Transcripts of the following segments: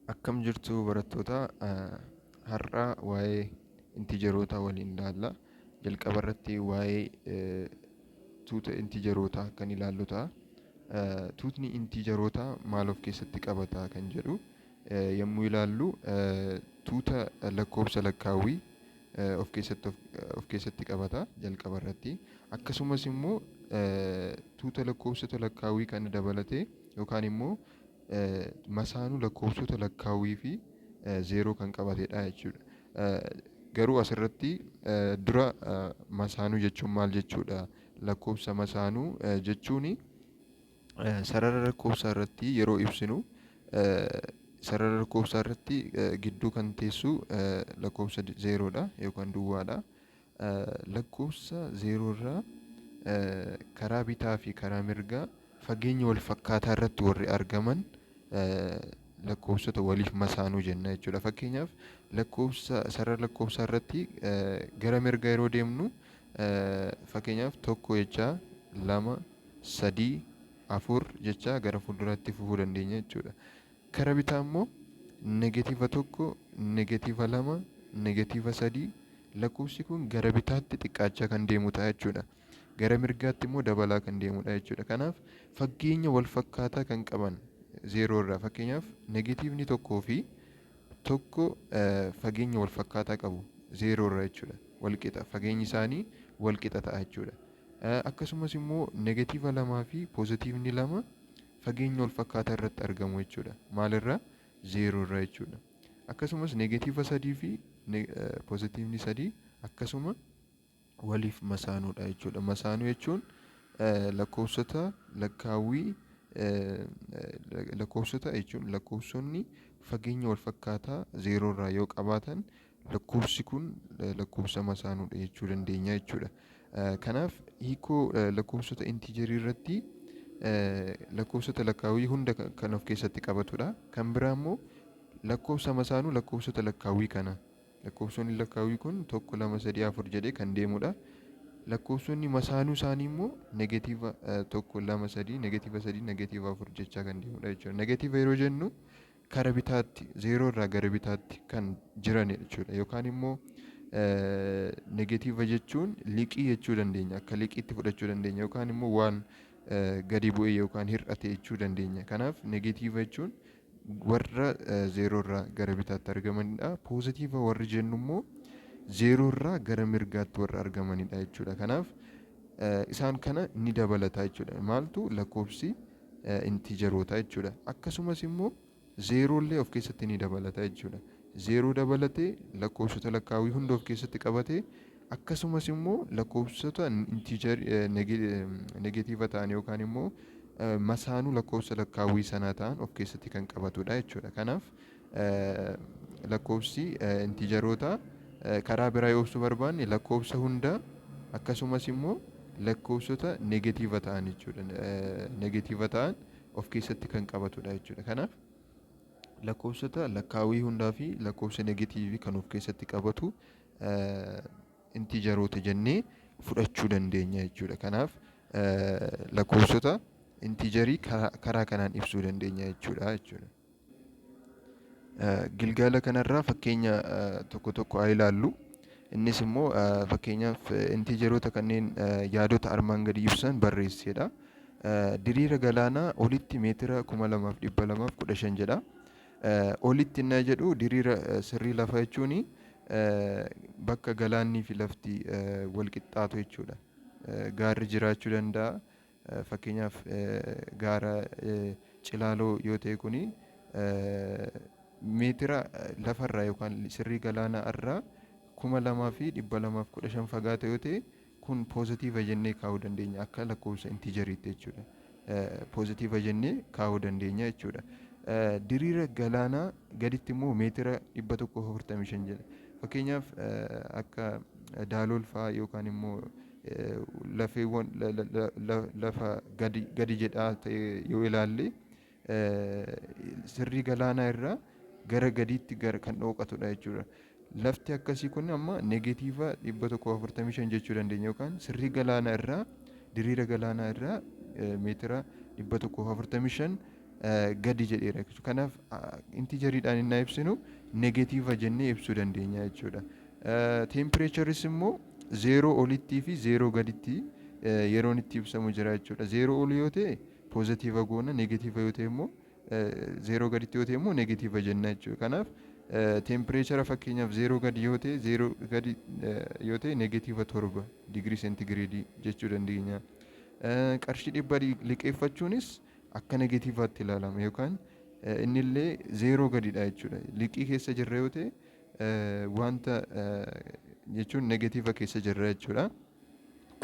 Akkam jirtu barattoota? Har'a waa'ee intijeroota waliin ilaalla. Jalqaba irratti waa'ee tuuta intijerootaa kan ilaallu ta'a. Tuutni intijerootaa maal of keessatti qabata kan jedhu yommuu ilaallu, tuuta lakkoofsa lakkaawwii of keessatti qabata jalqaba irratti. Akkasumas immoo tuuta lakkoofsota lakkaawwii kana dabalatee yookaan immoo masaanuu lakkoofsota lakkaawwii fi zeeroo kan qabatedha jechuudha. Garuu asirratti dura masaanuu jechuun maal jechuudha? Lakkoofsa masaanuu jechuun sarara lakkoofsaa irratti yeroo ibsinu, sarara lakkoofsaa irratti gidduu kan teessu lakkoofsa zeeroodha yookaan duwwaadha. Lakkoofsa zeeroo irraa karaa bitaa fi karaa mirgaa fageenya wal fakkaataa irratti warri argaman lakkoofsota waliif masaanuu jenna jechuudha. Fakkeenyaaf, lakkoofsa sarara lakkoofsaa irratti gara mirgaa yeroo deemnu, fakkeenyaaf tokko jechaa, lama, sadii, afur jechaa gara fuulduraatti fufuu dandeenya jechuudha. Kara bitaa immoo negative tokko, negative lama, negative sadii, lakkoofsi kun gara bitaatti xiqqaachaa kan deemu ta'a jechuudha. Gara mirgaatti immoo dabalaa kan deemudha jechuudha. Kanaaf fageenya wal fakkaataa kan qaban zeeroo irraa, fakkeenyaaf negatiivni tokkoo fi tokko fageenya wal fakkaataa qabu zeeroo irraa jechuudha. Wal qixa, fageenyi isaanii wal qixa ta'a jechuudha. Akkasumas immoo negative lamaa fi poozitiivni lama fageenya wal fakkaataa irratti argamu jechuudha. Maalirraa? Zeeroo irraa jechuudha. Akkasumas negative sadii fi poozitiivni sadii akkasuma waliif masaanuudha jechuudha. Masaanuu jechuun lakkoofsota lakkaawwii, lakkoofsota jechuun lakkoofsonni fageenya wal fakkaataa zeeroo irraa yoo qabaatan, lakkoofsi kun lakkoofsa masaanuudha jechuu dandeenya jechuudha. Kanaaf hiikoo lakkoofsota intiijerii irratti lakkoofsota lakkaawwii hunda kan of keessatti qabatudha. Kan biraa immoo lakkoofsa masaanuu lakkoofsota lakkaawwii kana. Lakkoofsonni lakkaawwii kun tokko, lama, sadii, afur jedhee kan deemudha. Lakkoofsonni masaanuu isaanii immoo negative tokko, lama, sadii, negative sadii, negative afur jechaa kan deemudha jechuudha. Negative yeroo jennu kara bitaatti, zeeroo irraa gara bitaatti kan jiran jechuudha. Yookaan immoo negative jechuun liqii jechuu dandeenya. Akka liqiitti fudhachuu dandeenya. Yookaan immoo waan gadi bu'e yookaan hir'ate jechuu dandeenya. Kanaaf negative jechuun warra zeeroo irraa gara bitaatti argamanidha. Positive warri jennu immoo zeeroo irraa gara mirgaatti warra argamanidha jechuudha. Kanaaf isaan kana ni dabalata jechuudha. Maaltu? Lakkoofsi intiijeroota jechuudha. Akkasumas immoo zeeroollee of keessatti ni dabalata jechuudha. Zeeroo dabalatee, lakkoofsota lakkaawwii hunda of keessatti qabatee, akkasumas immoo lakkoofsota negative ta'an yookaan immoo masaanuu lakkoofsa lakkaawwii sanaa ta'an of keessatti kan qabatudha jechuudha. Kanaaf lakkoofsi intiijeroota karaa biraa yoo ibsuu barbaanne, lakkoofsa hunda akkasumas immoo lakkoofsota negative ta'an jechuudha. Negative ta'an of keessatti kan qabatudha jechuudha. Kanaaf lakkoofsota lakkaawwii hundaa fi lakkoofsa negatiivii kan of keessatti qabatu intiijeroota jennee fudhachuu dandeenya jechuudha. Kanaaf lakkoofsota intiijerii karaa kanaan ibsuu dandeenya jechuudha. Gilgaala kanarraa fakkeenya tokko tokko haa ilaallu. Innis immoo fakkeenyaaf intiijeroota kanneen yaadota armaan gadii ibsan barreessedha. Diriira galaanaa olitti meetira 2215 jedha. Olitti innaa jedhu, diriira sirrii lafa jechuun bakka galaannii fi lafti wal qixxaatu jechuudha. Gaarri jiraachuu danda'a. Fakkeenyaaf, gaara Cilaaloo yoo ta'e, kuni meetira lafarraa yookaan sirrii galaanaa irraa 2215 fagaata yoo ta'e, kun positive jennee kaa'uu dandeenya akka lakkoofsa intiijeriitti jechuudha. Positive jennee kaa'uu dandeenya jechuudha. Diriira galaanaa gaditti immoo meetira 145 jedha. Fakkeenyaaf, akka Daalool fa'aa yookaan immoo lafeewwan lafa gadi jedhaa ta'e yoo ilaalle, sirrii galaanaa irraa gara gadiitti gara kan dhooqatudha jechuudha. Lafti akkasii kun amma negative 145 jechuu dandeenya, yookaan sirrii galaanaa irraa, diriira galaanaa irraa meetira 145 gadi jedheera. Kanaaf integeriidhaan innaa ibsinu negative jennee ibsuu dandeenya jechuudha. Temperatureis immoo zeeroo olittii fi zeeroo gaditti yeroon itti ibsamu jira jechuudha. Zeeroo ol yoo ta'e positive goona, negative yoo ta'e immoo, zeeroo gaditti yoo ta'e immoo negative jenna jechuudha. Kanaaf temperature fakkeenyaaf zeeroo gadi yoo ta'e, zeeroo gadi yoo ta'e -7 digirii seentigireedii jechuu dandeenya. Qarshii 100 liqeeffachuunis akka negativeatti ilaalama yookaan innillee zeeroo gadidha jechuudha. Liqii keessa jirra yoo ta'e wanta jechuun negative keessa jirra jechuudha.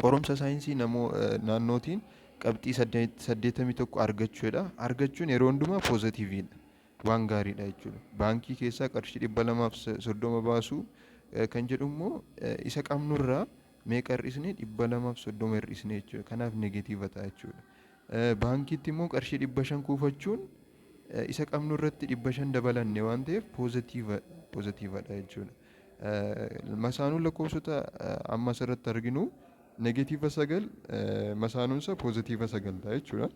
Qorumsa saayinsii namoo naannootiin qabxii 81 argachuudha. Argachuun yeroo hundumaa positiveiidha. Waan gaariidha jechuudha. Baankii keessaa qarshii 230 baasuu kan jedhu immoo isa qabnurraa meeqa hir'isne? 230 hir'isne jechuudha. Kanaaf negative ta'a jechuudha. Baankiitti immoo qarshii 500 kuufachuun isa qabnu irratti 500 dabalanne waan ta'eef positivedha jechuudha. Masaanuun lakkoofsota amma asirratti arginu -9 masaanuunsa +9 ta'a jechuudha.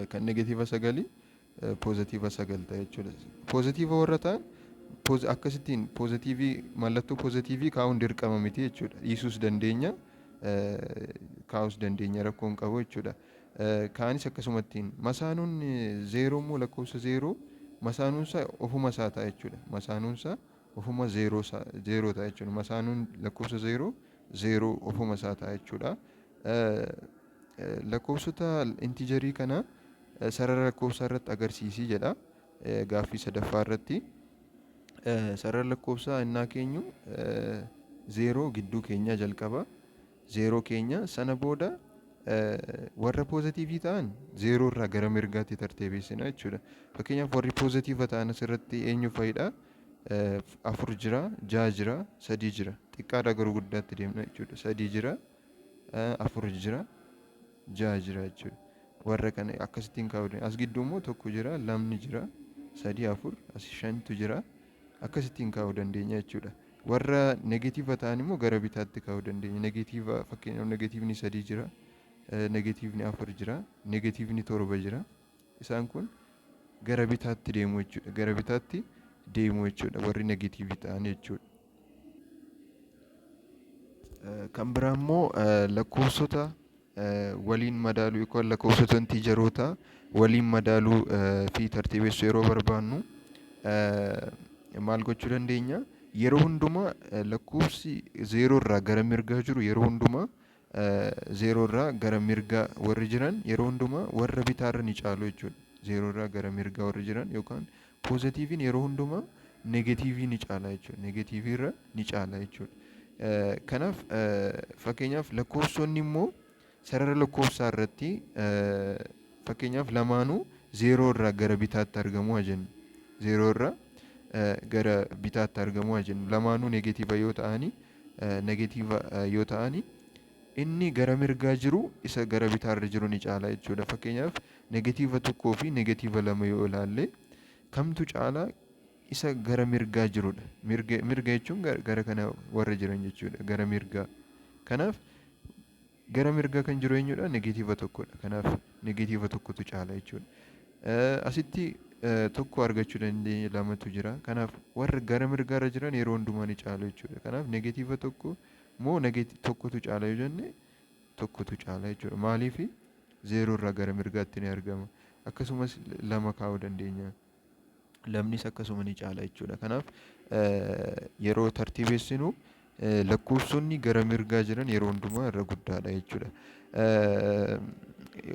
Kan -9 +9 ta'a jechuudha. Positive warra ta'an akkasittiin positive, mallattoo positive kaa'uun dirqama miti jechuudha. Dhiisuus dandeenya, kaa'uus dandeenya, rakkoo hin qabu jechuudha. Kaanis akkasumattiin masaanuun zeeroo immoo, lakkoofsa zeeroo masaanuunsaa ofuma isaa ta'a jechuudha. Masaanuunsaa ofuma zeeroo zeeroo ta'a jechuudha. Masaanuun lakkoofsa zeeroo zeeroo ofuma isaa ta'a jechuudha. Lakkoofsota integerii kana sarara lakkoofsaa irratti agarsiisii jedha. Gaaffii sadaffaa irratti. Sarara lakkoofsaa innaa keenyu zeeroo gidduu keenyaa jalqaba. Zeeroo keenya sana booda warra positive ta'an zeeroo irraa gara mirgaatti tartiibessina jechuudha. Fakkeenyaaf warri positive ta'an asirratti eenyu fa'idha? Afur jira, ja'a jira, sadii jira. Xiqqaadhaa gara guddaatti deemna jechuudha. Sadii jira, afur jira, ja'a jira jechuudha. Warra kana akkasittiin kaa'uu dandeenya. As gidduu immoo tokko jira, lamni jira, sadii, afur, as shantu jira. Akkasittiin kaa'uu dandeenya jechuudha. Warra negative ta'an immoo gara bitaatti kaa'uu dandeenya. Negative, fakkeenyaaf negativeni sadii jira, negativeni afur jira, negativeni torba jira. Isaan kun gara bitaatti deemu jechuudha. Gara bitaatti deemu jechuudha warri negative ta'an jechuudha. Kan biraa immoo lakkoofsota waliin madaaluu yookaan lakkoofsota integeroota waliin madaaluu fi tartiibessuu yeroo barbaannu maal gochuu dandeenya? Yeroo hundumaa lakkoofsi zeeroo irraa gara mirgaa jiru, yeroo hundumaa zeeroo irraa gara mirgaa warri jiran yeroo hundumaa warra bitaarra ni caalu jechuudha. Zeeroo irraa gara mirgaa warri jiran yookaan positiveiin yeroo hundumaa negative ni caala jechuudha. Negative irra ni caala jechuudha. Kanaaf fakkeenyaaf lakkoofsonni immoo sarara lakkoofsaa irratti fakkeenyaaf lamaanuu zeeroo irraa gara bitaatti argamu haa jennu. Zeeroo irraa gara bitaatti argamu haa jennu. Lamaanuu negative yoo ta'ani, negative yoo ta'ani, inni gara mirgaa jiru isa gara bitaarra jiru ni caala jechuudha. Fakkeenyaaf -1 fi -2 yoo ilaalle kamtu caala? Isa gara mirgaa jirudha. Mirga, mirga jechuun gara kana warra jiran jechuudha. Gara mirgaa. Kanaaf gara mirgaa kan jiru eenyudha? -1dha. Kanaaf -1tu caala jechuudha. Asitti tokko argachuu dandeenya, lamatu jira. Kanaaf warra gara mirgaarra jiran yeroo hundumaa ni caalu jechuudha. Kanaaf -1 moo tokkotu caala yoo jenne, tokkotu caala jechuudha. Maaliif? Zeeroo irraa gara mirgaatti ni argama. Akkasumas lama kaa'uu dandeenya. Lamnis akkasuma ni caala jechuudha. Kanaaf yeroo tartiibessinu lakkoofsonni gara mirgaa jiran yeroo hundumaa irra guddaadha jechuudha.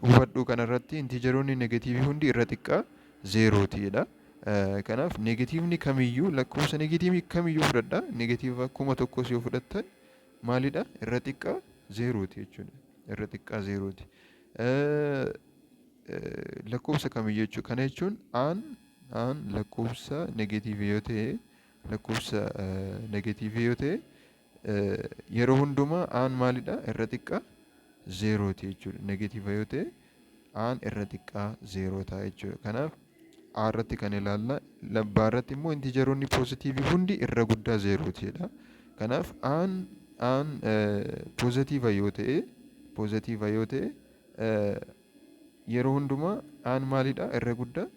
Hubadhuu, kanarratti integeroonni negative hundi irra xiqqaa zeerootiidha. Kanaaf negativeni kamiyyuu, lakkoofsa negative kamiyyuu fudhadhaa. Negative 1000s yoo fudhattan maalidha? Irra xiqqaa zeerooti jechuudha. Irra xiqqaa zeerooti. Lakkoofsa kamiyyuu jechuudha. Kana jechuun aan lakkoofsa negative yoo ta'e, lakkoofsa negative yoo ta'e, yeroo hundumaa aan maalidha? Irra xiqqaa zeerooti jechuudha. Negative yoo ta'e aan irra xiqqaa zeeroo ta'a jechuudha. Kanaaf A irratti kan ilaalla. B irratti immoo integeroonni positive hundi irra guddaa zeerootiidha. Kanaaf aan positive yoo ta'e, positive yoo ta'e Yeroo hundumaa aan maalidha? Irra guddaa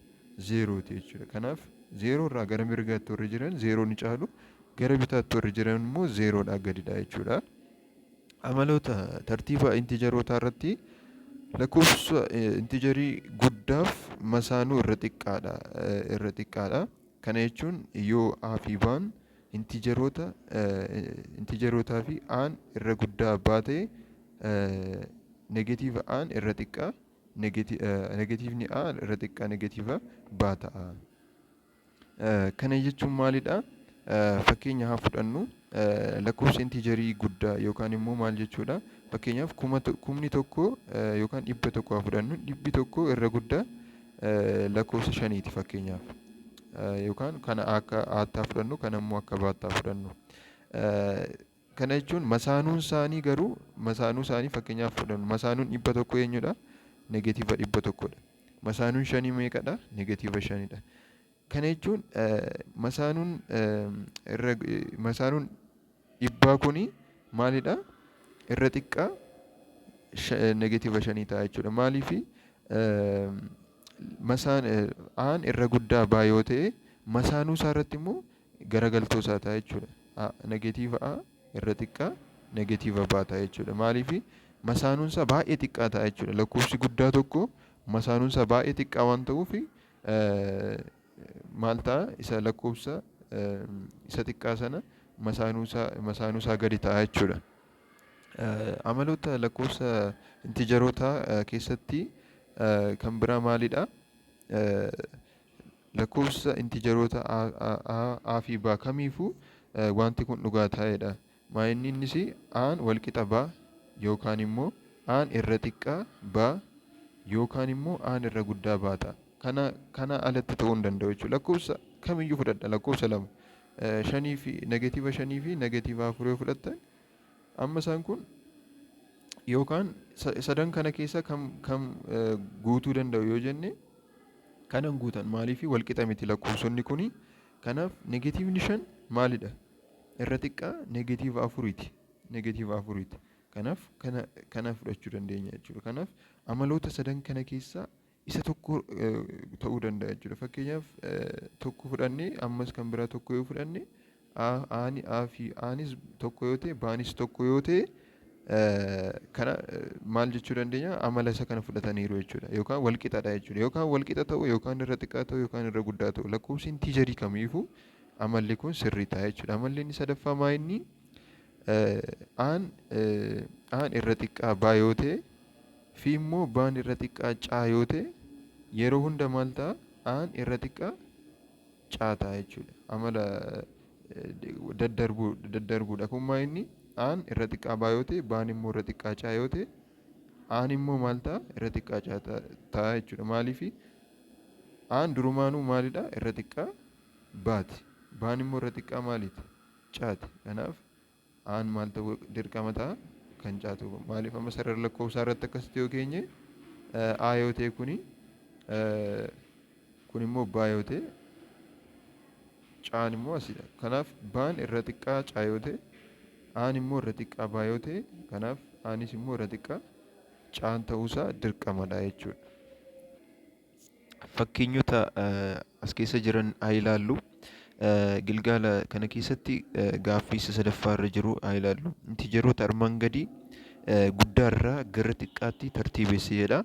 zeerooti jechuudha. Kanaaf zeeroo irraa gara mirgaatti warri jiran zeeroo ni caalu, gara bitaatti warri jiran immoo zeeroodhaa gadidha jechuudha. Amaloota tartiiba intijarootaa irratti lakkoofsa intijarii guddaaf masaanuu irra xiqqaadha. Irra xiqqaadha. Kana jechuun yoo A fi B'n intijaroota intijarootaa fi A'n irra guddaa B ta'e, negatiiva A'n irra xiqqaa, negatiivni A irra xiqqaa negatiiva B ta'a. Kana jechuun maalidha? Fakkeenya haa fudhannu. Lakkoofsa intijarii guddaa yookaan immoo maal jechuudha? Fakkeenyaaf kumni tokko yookaan 100 haa fudhannu. 100 irra guddaa lakkoofsa shaniiti fakkeenyaaf. Yookaan kana akka A'tti haa fudhannu, kana immoo akka B'tti haa fudhannu. Kana jechuun masaanuun isaanii garuu, masaanuu isaanii fakkeenyaaf fudhannu. Masaanuun 100 eenyudha? Negatiiva 100dha. Masaanuun shanii meeqadha? Negatiiva shanidha. Kana jechuun masaanuun irra masaanuun dhibbaa kuni maalidha? Irra xiqqaa negatiiva shanii ta'a jechuudha. Maaliifi? Masaan A'n irra guddaa B yoo ta'e, masaanuu isaa irratti immoo garagaltoo isaa ta'a jechuudha. Negatiiva A irra xiqqaa negatiiva B ta'a jechuudha. Maaliifi? Masaanuun isaa baay'ee xiqqaa ta'a jechuudha. Lakkoofsi guddaa tokko masaanuun isaa baay'ee xiqqaa waan ta'uuf maal ta'a? Isa lakkoofsa isa xiqqaa sana masaanuu isaa gadi ta'a jechuudha. Amaloota lakkoofsa intijarootaa keessatti kan biraa maalidha? Lakkoofsa intijaroota A fi B kamiifuu wanti kun dhugaa ta'edha. Maayinni innis A'n walqixa B yookaan immoo A'n irra xiqqaa B yookaan immoo A'n irra guddaa B ta'a. Kana alatti ta'uu hin danda'u jechuudha. Lakkoofsa kamiyyuu fudhadha, lakkoofsa lama, shanii fi negatiiva shanii fi negatiiva afur yoo fudhattan, amma isaan kun yookaan sadan kana keessa kam kam guutuu danda'u yoo jenne, kanan guutan. Maaliif? Walqixa miti lakkoofsonni kuni. Kanaaf negatiivni shan maalidha? Irra xiqqaa negatiiva afuriiti. Negatiiva afuriiti. Kanaaf kana fudhachuu dandeenya jechuudha. Kanaaf amaloota sadan kana keessaa isa tokko ta'uu danda'a jechuudha. Fakkeenyaaf tokko fudhannee, ammas kan biraa tokko yoo fudhanne, Aani A fi Aanis tokko yoo ta'e, Baanis tokko yoo ta'e, kana maal jechuu dandeenya? Amala isa kana fudhataniiru jechuudha. Yookaan walqixadha jechuudha. Yookaan walqixa ta'u, yookaan irra xiqqaa ta'u, yookaan irra guddaa ta'u. Lakkoofsi intiijarii kamiifuu amalli kun sirrii ta'a jechuudha. Amalli inni sadaffaa maa inni? Aan irra xiqqaa B yoo ta'e fi immoo Baan irra xiqqaa C yoo ta'e, yeroo hunda maal ta'a? Aan irra xiqqaa C ta'a jechuudha. Amala daddarbuu daddarbuudha. Kun maa inni? Aan irra xiqqaa B yoo ta'e, Baan immoo irra xiqqaa C yoo ta'e, Aan immoo maal ta'a? Irra xiqqaa C ta'a jechuudha. Maaliifi? Aan durumaanuu maalidha? Irra xiqqaa Baati. Baan immoo irra xiqqaa maaliiti? Caati. Kanaaf Aan maal ta'uu dirqama ta'a? Kan C ta'uu. Maaliif? Amma sarara lakkoofsaa irratti akkasitti yoo keenye, A yoo ta'e, kuni kun immoo B yoo ta'e, Caan immoo asidha. Kanaaf Baan irra xiqqaa C yoo ta'e, Aan immoo irra xiqqaa B yoo ta'e, kanaaf Aanis immoo irra xiqqaa Caan ta'uusaa dirqamadha jechuudha. Fakkeenyota as keessa jiran haa ilaallu. Gilgaala kana keessatti gaaffii isa sadaffaa irra jiru haa ilaallu. Intijeroota armaan gadii guddaarraa gara xiqqaatti tartiibessi jedha.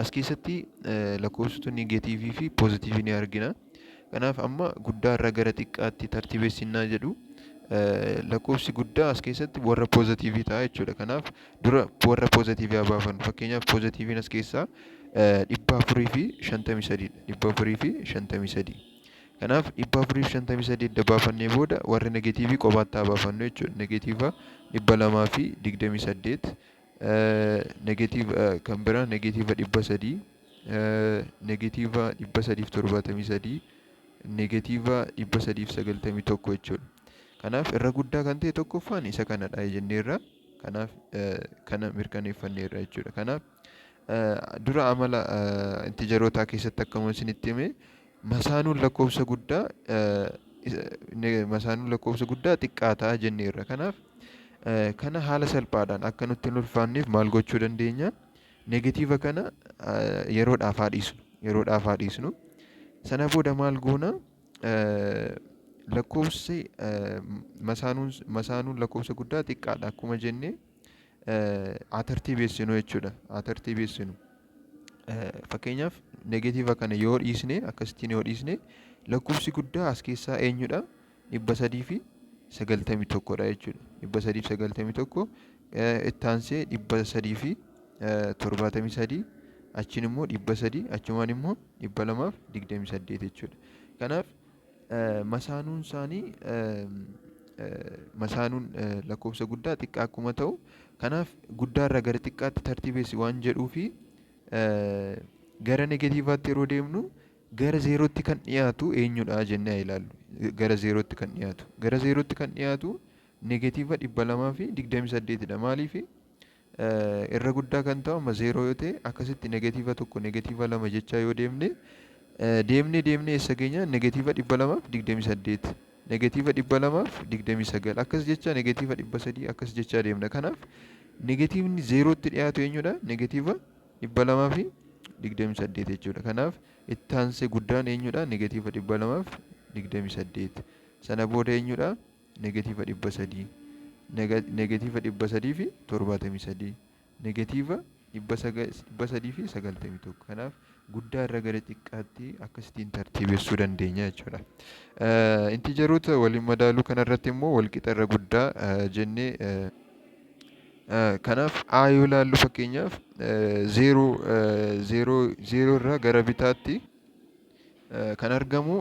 As keessatti lakkoofsota negeetiivii fi poozitiivii ni argina. Kanaaf amma guddaarraa gara xiqqaatti tartiibessinnaa jedhu, lakkoofsi guddaa as keessatti warra poozitiivii ta'a jechuudha. Kanaaf dura warra poozitiivii haa baafannu. Fakkeenyaaf poozitiiviin as keessaa 453dha. 453. Kanaaf 453 edda baafannee booda warra negeetiivii qobaatti haa baafannu jechuudha. Negeetiiva 228, negeetiiva kan biraa negeetiiva 300, negeetiiva 373, negeetiiva 391 jechuudha. Kanaaf irra guddaa kan ta'e tokkoffaan isa kanadha jenneerra. Kanaaf kana mirkaneeffanneerra jechuudha. Kanaaf dura amala intijarootaa keessatti akkuma isinitti hime, masaanuun lakkoofsa guddaa xiqqaa ta'a jenneerra. Kanaaf kana haala salphaadhaan akka nutti hin ulfaanneef maal gochuu dandeenya? Negatiiva kana yeroodhaaf haa dhiisnu. Yeroodhaaf haa dhiisnu. Sana booda maal goona? Lakkoofsi masaanuun lakkoofsa guddaa xiqqaadha akkuma jenne haa tartiibessinu jechuudha. Haa tartiibessinu. Fakkeenyaaf, negatiiva kana yoo dhiisne, akkasittiin yoo dhiisne, lakkoofsi guddaa as keessaa eenyudha? 391dha jechuudha. 391, itti aansee 373, achiin immoo 300, achumaan immoo 228 jechuudha. Kanaaf masaanuun isaanii, masaanuun lakkoofsa guddaa xiqqaa akkuma ta'u, kanaaf guddaarraa gara xiqqaatti tartiibessi waan jedhuu fi gara negatiivaatti yeroo deemnu gara zeerootti kan dhiyaatu eenyudha jennee haa ilaallu. Gara zeerootti kan dhiyaatu. Gara zeerootti kan dhiyaatu negatiiva 228dha. Maaliif? Irra guddaa kan ta'u amma zeeroo yoo ta'e, akkasitti negatiiva tokko, negatiiva lama jechaa yoo deemne, deemnee deemnee eessa geenya? Negatiiva 228, negatiiva 229, akkas jecha, negatiiva 300, akkas jechaa deemna. Kanaaf negatiivni zeerootti dhiyaatu eenyudha? Negatiiva 228 jechuudha. Kanaaf itti aansee guddaan eenyudha? Negatiiva 228. Sana booda eenyudha? Negatiiva 300, negatiiva 373, negatiiva 391. Kanaaf guddaa irra gara xiqqaatti akkasittiin tartiibessuu dandeenya jechuudha. Intiijaroota waliin madaaluu kanarratti immoo walqixa irra guddaa jennee, kanaaf A yoo ilaallu, fakkeenyaaf zeeroo zeeroo zeeroo irraa gara bitaatti kan argamu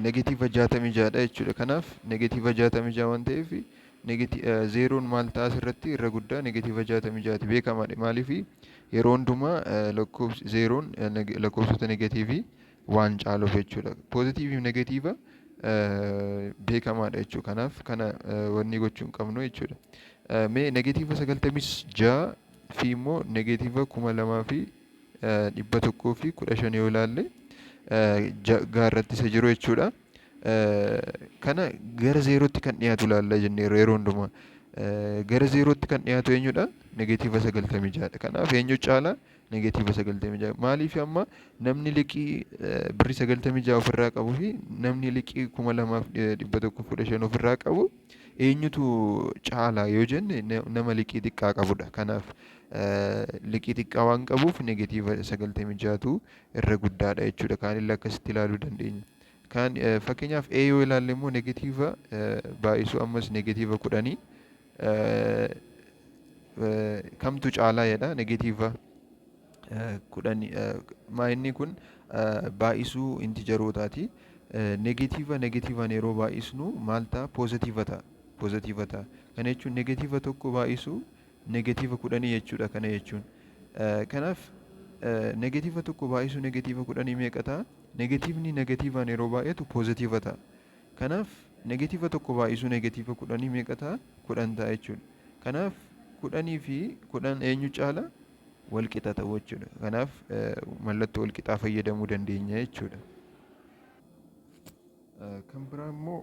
negatiiva 66dha jechuudha. Kanaaf negatiiva 66 waan ta'eef zeeroon maal ta'a? Asirratti irra guddaa negatiiva 66ti, beekamaadha. Maaliif? Yeroo hundumaa lakkoofsi zeeroon lakkoofsota negatiivii waan caaluuf jechuudha. Poozitiivii fi negatiiva beekamaadha jechuudha. Kanaaf kana wanni gochuu hin qabnu jechuudha. Mee negatiiva 96 fi immoo negatiiva 2115 yoo ilaalle, gaarratti isa jiru jechuudha. Kana gara zeerootti kan dhiyaatu ilaalla jenneerra yeroo hundumaa. Gara zeerootti kan dhiyaatu eenyudha? Negatiiva 96dha. Kanaaf eenyu caala? Negatiiva 96. Maaliif? Amma namni liqii birrii 96 ofirraa qabuu fi namni liqii 2115 ofirraa qabu eenyutu caala yoo jenne, nama liqii xiqqaa qabudha. Kanaaf liqii xiqqaa waan qabuuf negatiiva 96tu irra guddaadha jechuudha. Kaanillee akkasitti ilaaluu dandeenya. Kaan fakkeenyaaf A yoo ilaalle immoo, negatiiva baay'isuu ammas negatiiva 10 kamtu caalaa jedha. Negatiiva 10 maa inni kun baay'isuu intijarootaati. Negatiiva negatiivaan yeroo baay'isnu maal ta'a? Poozitiiva ta'a. Poozitiiva ta'a. Kana jechuun negatiiva tokko baay'isuu negatiiva 10 jechuudha kana jechuun. Kanaaf negatiiva tokko baay'isuu negatiiva 10 meeqa ta'a? Negatiivni negatiivaan yeroo baay'atu poozitiiva ta'a. Kanaaf negatiiva tokko baay'isuu negatiiva 10 meeqa ta'a? 10 ta'a jechuudha. Kanaaf 10 fi 10 eenyu caala? Wal qixa ta'u jechuudha. Kanaaf mallattoo wal qixaa fayyadamuu dandeenya jechuudha. Kan biraa immoo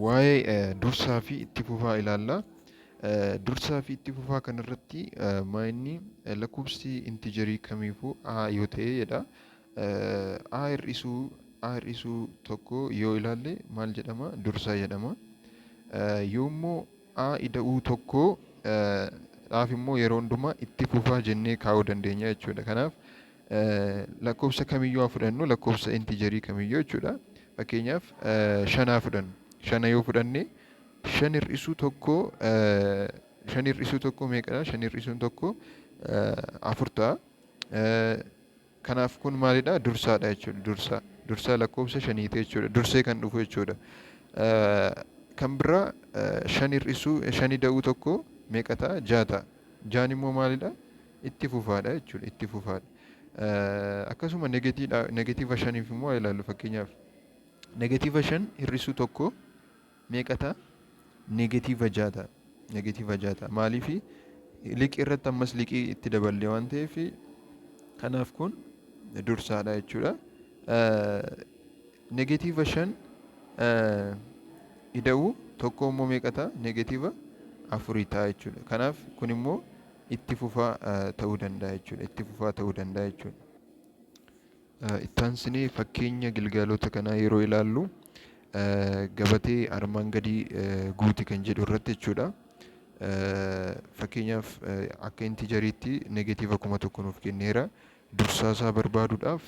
waa'ee dursaa fi itti fufaa ilaalla. Dursaa fi itti fufaa kanarratti maa inni lakkoofsi intijarii kamiifuu A yoo ta'e jedha. A hir'isuu tokko yoo ilaalle maal jedhama? Dursaa jedhama. Yoommoo A ida'uu tokko dhaaf immoo yeroo hundumaa itti fufaa jennee kaa'uu dandeenya jechuudha. Kanaaf lakkoofsa kamiyyuu haa fudhannu, lakkoofsa intijarii kamiyyuu jechuudha. Fakkeenyaaf shanaa fudhannu. Shana yoo fudhanne, shan hir'isuu tokko, shan hir'isuu tokko meeqadha? Shan hir'isuun tokko afur ta'a. Kanaaf kun maalidha? Dursaadha jechuudha. Dursaa. Dursaa lakkoofsa shaniiti jechuudha. Dursee kan dhufu jechuudha. Kan biraa shan hir'isuu, shan ida'uu tokko meeqa ta'a? Ja'a ta'a. Ja'an immoo maalidha? Itti fufaadha jechuudha. Itti fufaadha. Akkasuma negatiiva shaniif immoo haa ilaallu. Fakkeenyaaf, negatiiva shan hir'isuu tokko meeqa ta'a? Negatiiva ja'a ta'a. Negatiiva ja'a ta'a. Maaliifi? Liqii irratti ammas liqii itti daballee waan ta'eef, kanaaf kun dursaadha jechuudha. Negatiiva shan ida'uu tokko immoo meeqa ta'a? Negatiiva afurii ta'a jechuudha. Kanaaf kun immoo itti fufaa ta'uu danda'a jechuudha. Itti fufaa ta'uu danda'a jechuudha. Itti aansinee fakkeenya gilgaalota kanaa yeroo ilaallu, gabatee armaan gadii guuti kan jedhu irratti jechuudha. Fakkeenyaaf, akka integeriitti negative 1000 nuuf kenneera. Dursaa isaa barbaaduudhaaf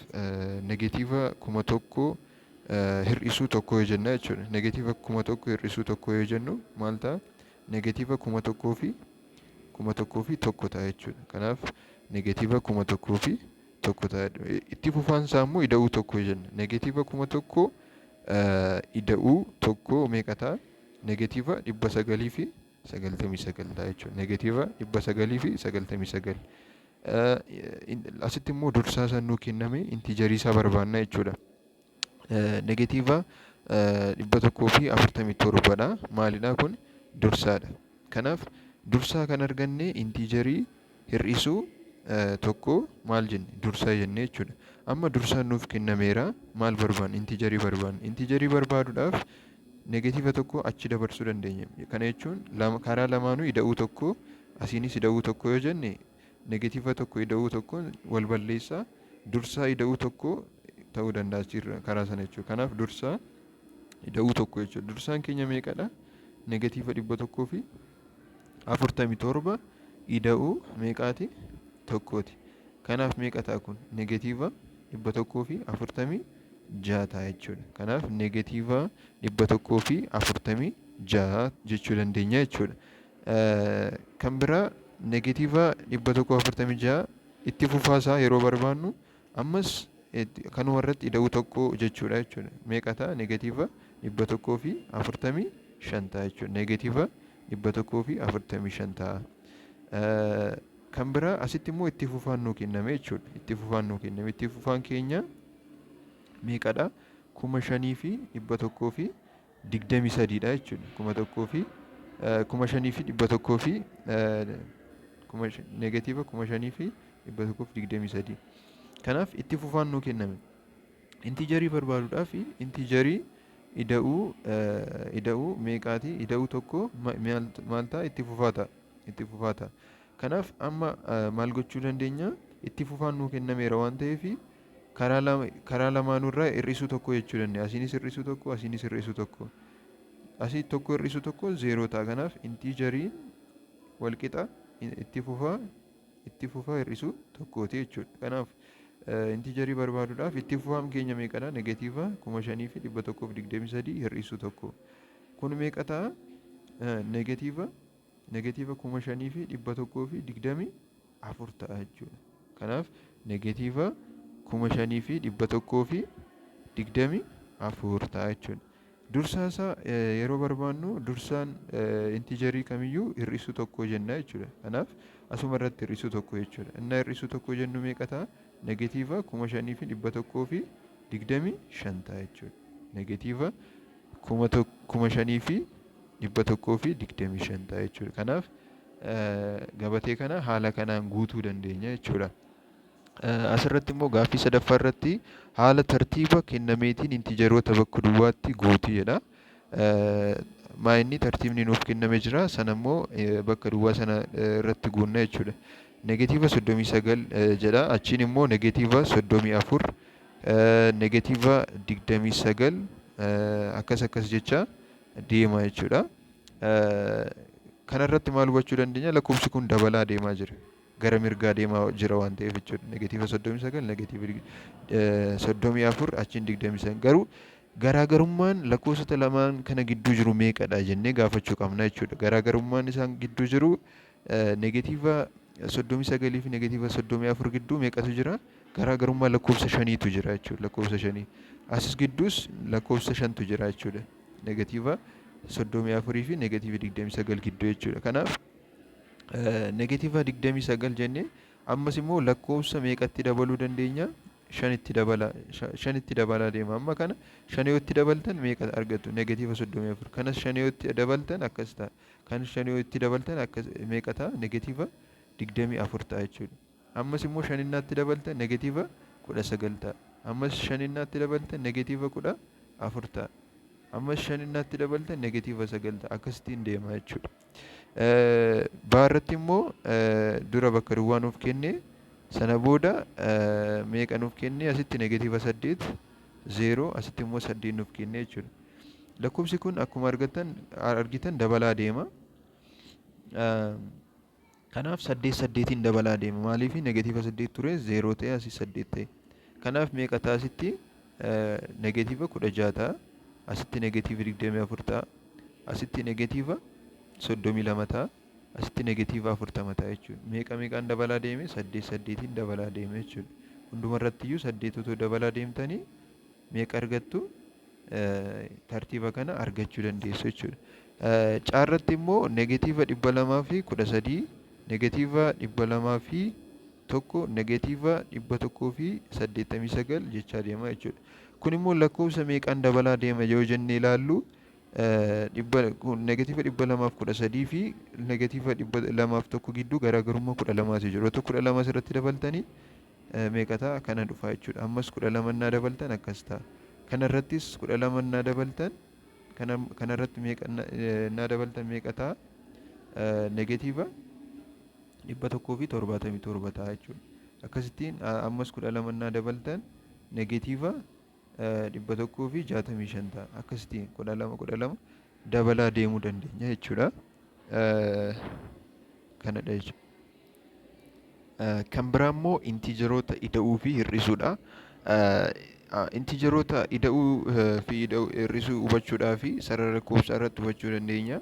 negative 1000 hir'isuu tokko yoo jenna jechuudha. Negative 1000 hir'isuu tokko yoo jennu maal ta'a? Negative 1001 ta'a jechuudha. Kanaaf negative 1001 ta'a. Itti fufaan isaa immoo ida'uu tokko jenna. Negative 1000 ida'uu tokko meeqa ta'a? Negative 999 ta'a jechuudha. Negative 999. Asitti immoo dursaa isaan nuu kenname, integerii isaa barbaanna jechuudha. Negative 147dha. Maalidha kun? Dursaadha. Kanaaf dursaa kan arganne integerii hir'isuu tokko maal jenne? Dursaa jenne jechuudha. Amma dursaan nuuf kennameera, maal barbaanna? Integerii barbaanna. Integerii barbaaduudhaaf negative tokko achi dabarsuu dandeenya. Kana jechuun karaa lamaanuu ida'uu tokko, asiinis ida'uu tokko yoo jenne, negative tokko ida'uu tokko wal balleessaa, dursaa ida'uu tokko ta'uu danda'a achirra karaa sana jechuudha. Kanaaf dursaa ida'uu tokko jechuudha. Dursaan keenya meeqadha? Negative 147 ida'uu meeqaati? Tokkooti. Kanaaf meeqa ta'a kun? Negative 146 ta'a jechuudha. Kanaaf negative 146 jechuu dandeenya jechuudha. Kan biraa, negative 146 itti fufaasaa yeroo barbaannu ammas kanuma irratti ida'uu tokko jechuudha jechuudha. Meeqa ta'a? Negative 145 ta'a jechuudha. Negative 145 ta'a. Kan biraa, asitti immoo itti fufaan nuu kenname jechuudha. Itti fufaan nuu kenname. Itti fufaan keenya meeqadha? 5123dha jechuudha. 1001, 5100 fi negative 5123. Kanaaf itti fufaan nuu kenname. Integerii barbaaduudhaaf integerii ida'uu meeqaati? Ida'uu tokko maal ta'a? Itti fufaa ta'a. Itti fufaa ta'a. Kanaaf amma maal gochuu dandeenya? Itti fufaan nuu kennameera waan ta'eef karaa lamaanurraa hir'isuu tokko jechuu dandeenya. Asiinis hir'isuu tokko, asiinis hir'isuu tokko. Asii tokko hir'isuu tokko zeeroo ta'a. Kanaaf integeriin walqixa itti fufaa hir'isuu tokkooti jechuudha. Kanaaf integerii barbaaduudhaaf itti fufaan keenya meeqadha? Negative 5123 hir'isuu tokko. Kun meeqa ta'a? Negative 5124 ta'a jechuudha. Kanaaf negative 5124 ta'a jechuudha. Dursaa isaa yeroo barbaannu dursaan integerii kamiyyuu hir'isuu tokko jenna jechuudha. Kanaaf asuma irratti hir'isuu tokko jechuudha. Inni hir'isuu tokko jennu meeqa ta'a? Negative 5125 ta'a jechuudha. Negative 5125 ta'a jechuudha. Kanaaf gabatee kana haala kanaan guutuu dandeenya jechuudha. Asirratti immoo gaaffii sadaffaa irratti haala tartiiba kennameetiin integeroota bakka duwwaatti guuti jedha. Maa inni tartiibni nuuf kenname jira, sana immoo bakka duwwaa sana irratti guunna jechuudha. Negative 39 jedha, achiin immoo negative 34, negative 29, akkas akkas jecha deema jechuudha. Kanarratti maal hubachuu dandeenya? Lakkoofsi kun dabalaa deemaa jira. Gara mirgaa deemaa jira waan ta'eef jechuudha. Negative 39, negative 34, achiin 29. Garuu garaagarummaan lakkoofsota lamaan kana gidduu jiru meeqadha jennee gaafachuu qabna jechuudha. Garaagarummaan isaan gidduu jiru, negative 39 fi negative 34 gidduu meeqatu jira? Garaagarummaa lakkoofsa shaniitu jira jechuudha. Lakkoofsa shanii. Asis gidduus lakkoofsa shantu jira jechuudha. Negative 34 fi negative 29 gidduu jechuudha. Kanaaf negative 29 jennee ammas immoo lakkoofsa meeqatti dabaluu dandeenya? Shanitti dabala, shanitti dabalaa deema. Amma kana shan yoo itti dabaltan meeqa argattu? Negative 34. Kanas shan yoo itti dabaltan akkas ta'a. Kanas shan yoo itti dabaltan akkas meeqa ta'a? Negative 24 ta'a jechuudha. Ammas immoo shaninnaatti dabaltan negative 19 ta'a. Ammas shaninnaatti dabaltan negative 14 ta'a. Ammas 5 innaatti dabaltan negative 9 ta'a. Akkasittiin deema jechuudha. Baarratti immoo dura bakka duwwaa nuuf kenne, sana booda meeqa nuuf kenne? Asitti negative 8, 0, asitti immoo 8 nuuf kenne jechuudha. Lakkoofsi kun akkuma argitan dabalaa deema. Kanaaf 8 8iin dabalaa deema. Maaliif? Negative 8 ture, 0 ta'e, asii 8 ta'e. Kanaaf meeqa ta'a asitti? Negative 16 ta'a. Asitti negative 24 ta'a. Asitti negative 32 ta'a. Asitti negative 40 ta'a jechuudha. Meeqa meeqaan dabalaa deeme? 8 8iin dabalaa deeme jechuudha. Hundumarrattiyyuu 8 otoo dabalaa deemtanii meeqa argattu? Tartiiba kana argachuu dandeessu jechuudha. Caarratti immoo negative 213, negative 201, negative 189 jechaa deema jechuudha. Kun immoo lakkoofsa meeqaan dabalaa deema yoo jennee ilaallu, negative 213 fi negative 201 gidduu garaagarummaa 12tu jiru. Otoo 12 asirratti dabaltanii meeqa ta'a? Kana dhufa jechuudha. Ammas 12 innaa dabaltan akkas ta'a. Kanarrattis 12 innaa dabaltan, kanarratti meeqa innaa dabaltan meeqa ta'a? Negative 177 ta'a jechuudha. Akkasittiin ammas 12 innaa dabaltan negative 165 ta'a. Akkasittiin 12 12 dabalaa deemuu dandeenya jechuudha. Kanadha jechuudha. Kan biraa immoo integeroota ida'uu fi hir'isuudha. Integeroota ida'uu fi hir'isuu hubachuudhaa fi sarara lakkoofsaa irratti hubachuu dandeenya.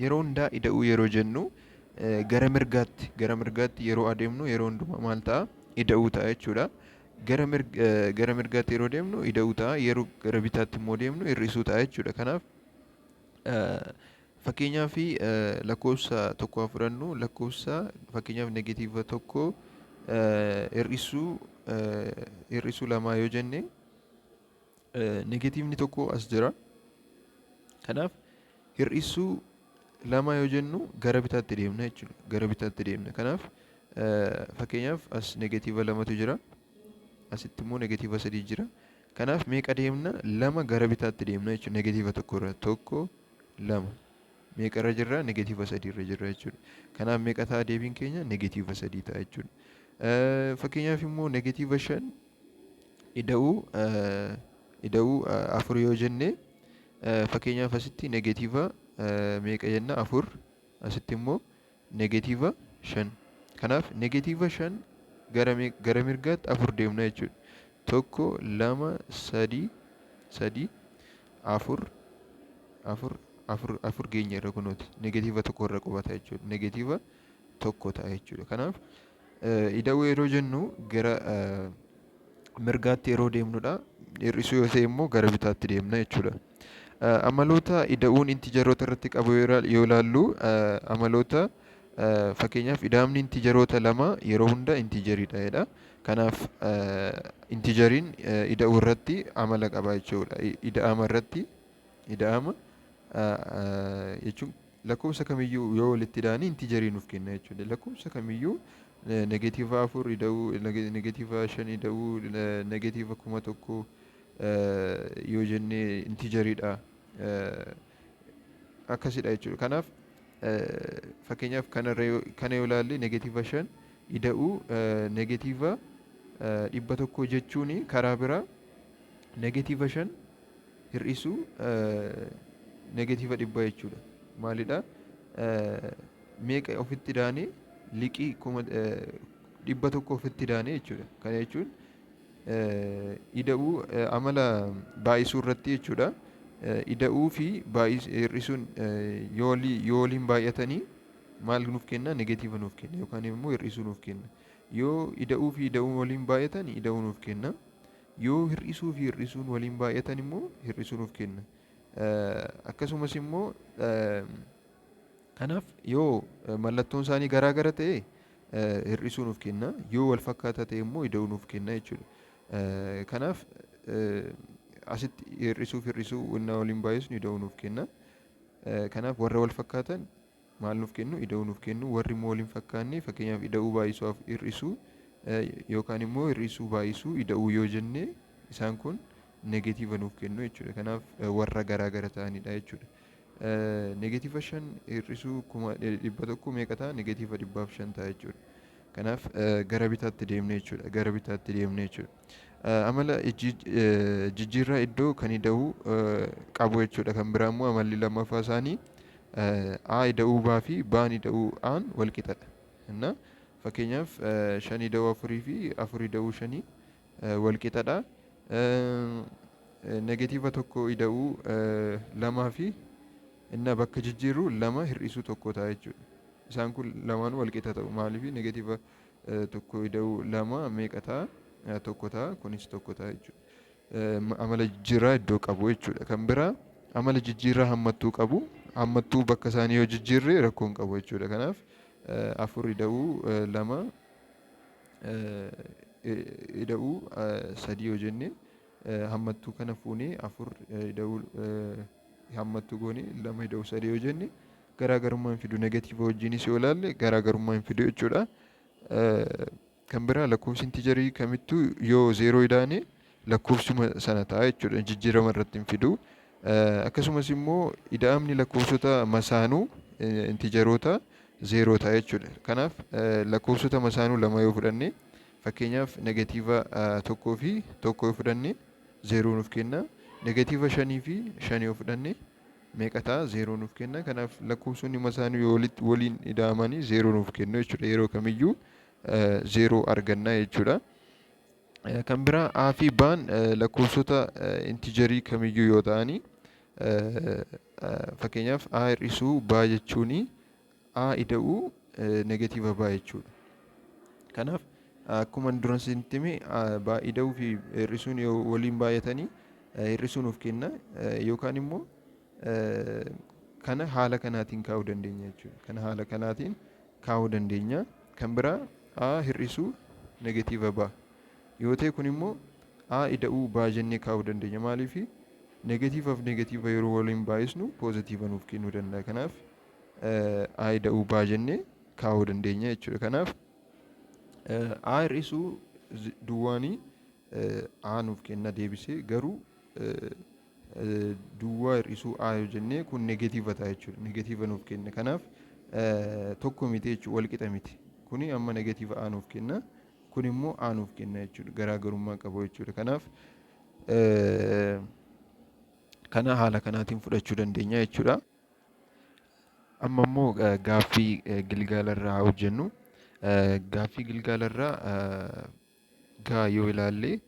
Yeroo hundaa ida'uu yeroo jennu gara mirgaatti yeroo adeemnu yeroo hundumaa maal ta'a? Ida'uu ta'a jechuudha. Gara mirgaatti yeroo deemnu ida'uu ta'a. Yeroo gara bitaatti immoo deemnu hir'isuu ta'a jechuudha. Kanaaf fakkeenyaaf lakkoofsa tokko haa fudhannu. Lakkoofsa fakkeenyaaf negative 1 hir'isuu 2 yoo jenne, negativeni 1 as jira. Kanaaf hir'isuu 2 yoo jennu gara bitaatti deemna jechuudha. Gara bitaatti deemna. Kanaaf fakkeenyaaf as negative 2tu jira. Asitti immoo negative 3 jira. Kanaaf meeqa deemna? 2 gara bitaatti deemna jechuudha. Negative 1 irra 1, 2. Meeqa irra jirra? Negative 3 irra jirra jechuudha. Kanaaf meeqa ta'a deebiin keenya? Negative 3 ta'a jechuudha. Fakkeenyaaf immoo negative 5 ida'uu 4 yoo jenne, fakkeenyaaf asitti negative meeqa jenna? 4, asitti immoo negative 5. Kanaaf negative 5 gara mirgaatti 4 deemna jechuudha. 1, 2, 3, 3, 4, 4, 4, 4 geenya irra kunuuti. Negative 1 irra qubata jechuudha. Negative 1 ta'a jechuudha. Kanaaf ida'uu yeroo jennu gara mirgaatti yeroo deemnudha. Hir'isuu yoo ta'e immoo gara bitaatti deemna jechuudha. Amaloota ida'uun integeroota irratti qabu yoo ilaallu, amaloota fakkeenyaaf ida'amni integeroota lama yeroo hunda integeriidha jedha. Kanaaf integeriin ida'uu irratti amala qaba jechuudha. Ida'ama irratti, ida'ama jechuun lakkoofsa kamiyyuu yoo walitti ida'anii integerii nuuf kenna jechuudha. Lakkoofsa kamiyyuu negative 4 ida'uu negative 5 ida'uu negative 1000 yoo jenne integeriidha. Akkasidha jechuudha. Kanaaf fakkeenyaaf kana yoo ilaalle, negative 5 ida'uu negative 100 jechuun karaa biraa negative 5 hir'isuu negative 100 jechuudha. Maalidha? Meeqa ofitti daanee? Liqii 100 ofitti daanee jechuudha. Kana jechuun ida'uu amala baay'isuu irratti jechuudha. Ida'uu fi hir'isuun yoo waliin baay'atanii maal nuuf kenna? Negative nuuf kenna yookaan immoo hir'isuu nuuf kenna. Yoo ida'uu fi ida'uun waliin baay'atan ida'uu nuuf kenna. Yoo hir'isuu fi hir'isuun waliin baay'atan immoo hir'isuu nuuf kenna. Akkasumas immoo kanaaf yoo mallattoon isaanii garaa gara ta'e hir'isuu nuuf kenna. Yoo wal fakkaataa ta'e immoo ida'uu nuuf kenna jechuudha. Kanaaf asitti hir'isuu fi hir'isuu innaa waliin baay'isnu ida'uu nuuf kenna. Kanaaf warra wal fakkaatan maal nuuf kennu? Ida'uu nuuf kennu. Warri immoo waliin fakkaanne, fakkeenyaaf ida'uu baay'isuu hir'isuu yookaan immoo hir'isuu baay'isuu ida'uu yoo jenne, isaan kun Negatiiva nuuf kennu jechuudha. Kanaaf warra garaa gara ta'anidha jechuudha. Negatiiva 5 hir'isuu 100,100 meeqa ta'a? Negatiiva 105 ta'a jechuudha. Kanaaf gara bitaatti deemne jechuudha. Gara bitaatti deemne jechuudha. Amala jijjiirraa iddoo kan ida'uu qabu jechuudha. Kan biraa immoo amalli lammaffaa isaanii A ida'uu baa fi baan ida'uu aan wal qixadha. Inna fakkeenyaaf shan ida'uu afurii fi afur ida'uu shanii wal qixadha. Negatiiva 1 ida'uu lamaa fi inna bakka jijjiirru lama hir'isuu tokko ta'a jechuudha. Isaan kun lamaan wal qixa ta'u. Maaliif? Negatiiva 1 ida'uu lama meeqa ta'a? Tokko ta'a. Kunis tokko ta'a jechuudha. Amala jijjiirraa iddoo qabu jechuudha. Kan biraa amala jijjiirraa hammattuu qabu. Hammattuu bakka isaanii yoo jijjiirre rakkoo hin qabu jechuudha. Kanaaf afur ida'uu lama ida'uu sadii yoo jenne, hammattuu kana fuunee afur ida'uu hammattuu goone lama ida'uu sadii yoo jenne garaagarummaa hin fidu. Negatiiva wajjinis yoo ilaalle garaagarummaa hin fidu jechuudha. Kan biraa lakkoofsi intijarii kamittuu yoo zeeroo idaane lakkoofsuma sana ta'a jechuudha. Jijjiirama irratti hin fidu. Akkasumas immoo ida'amni lakkoofsota masaanuu intijaroota zeeroo ta'a jechuudha. Kanaaf lakkoofsota masaanuu lama yoo fudhanne, fakkeenyaaf negatiiva 1 fi 1 yoo fudhanne zeeroo nuuf kenna. Negatiiva 5 fi 5 yoo fudhanne meeqa ta'a? Zeeroo nuuf kenna. Kanaaf lakkoofsonni masaanuu yoo waliin ida'amanii zeeroo nuuf kennu jechuudha. Yeroo kamiyyuu zeeroo arganna jechuudha. Kan biraa A fi B'n lakkoofsota intijarii kamiyyuu yoo ta'ani, fakkeenyaaf A hir'isuu B jechuun A ida'uu negatiiva B jechuudha. Kanaaf akkuma dura isinitti hime, ida'uu fi hir'isuun yoo waliin baay'atanii hir'isuu nuuf kenna, yookaan immoo kana haala kanaatiin kaa'uu dandeenya jechuudha. Kana haala kanaatiin kaa'uu dandeenya. Kan biraa A hir'isuu negatiiva B yoo ta'e, kun immoo A ida'uu B jennee kaa'uu dandeenya. Maaliif? Negatiivaaf negatiiva yeroo waliin baay'isnu poozitiiva nuuf kennuu danda'a. Kanaaf A ida'uu B jennee kaa'uu dandeenya jechuudha. Kanaaf A hir'isuu duwwaanii A nuuf kenna deebisee, garuu duwwaa hir'isuu A yoo jennee kun negatiiva ta'a jechuudha. Negatiiva nuuf kenna. Kanaaf tokko miti jechuudha, wal qixa miti. Kuni amma negatiiva A nuuf kenna. Kun immoo A nuuf kenna jechuudha. Garaagarummaa qabu jechuudha. Kanaaf kana haala kanaatiin fudhachuu dandeenya jechuudha. Amma immoo gaaffii gilgaala irraa hojjennu. Gaaffii gilgaala irraa gaa yoo ilaalle,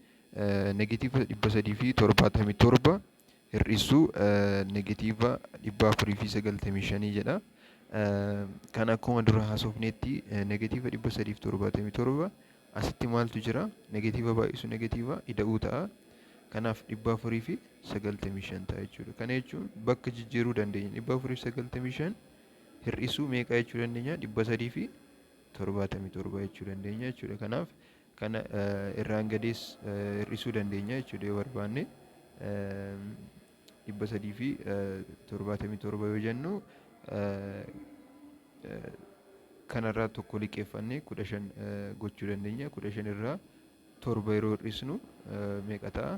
negatiiva 377 hir'isuu negatiiva 495 jedha. Kan akkuma dura haasofnetti negatiiva 377 asitti maaltu jira? Negatiiva baay'isu negatiiva ida'uu ta'a. Kanaaf 495 ta'a jechuudha. Kana jechuun bakka jijjiiruu dandeenya. 495 hir'isuu meeqa jechuu dandeenya? 377 jechuu dandeenya jechuudha. Kanaaf kana irraan gadees hir'isuu dandeenya jechuudha yoo barbaanne. 377 yoo jennu, kanarraa tokko liqeeffannee 15 gochuu dandeenya. 15 irraa torba yeroo hir'isnu meeqa ta'a?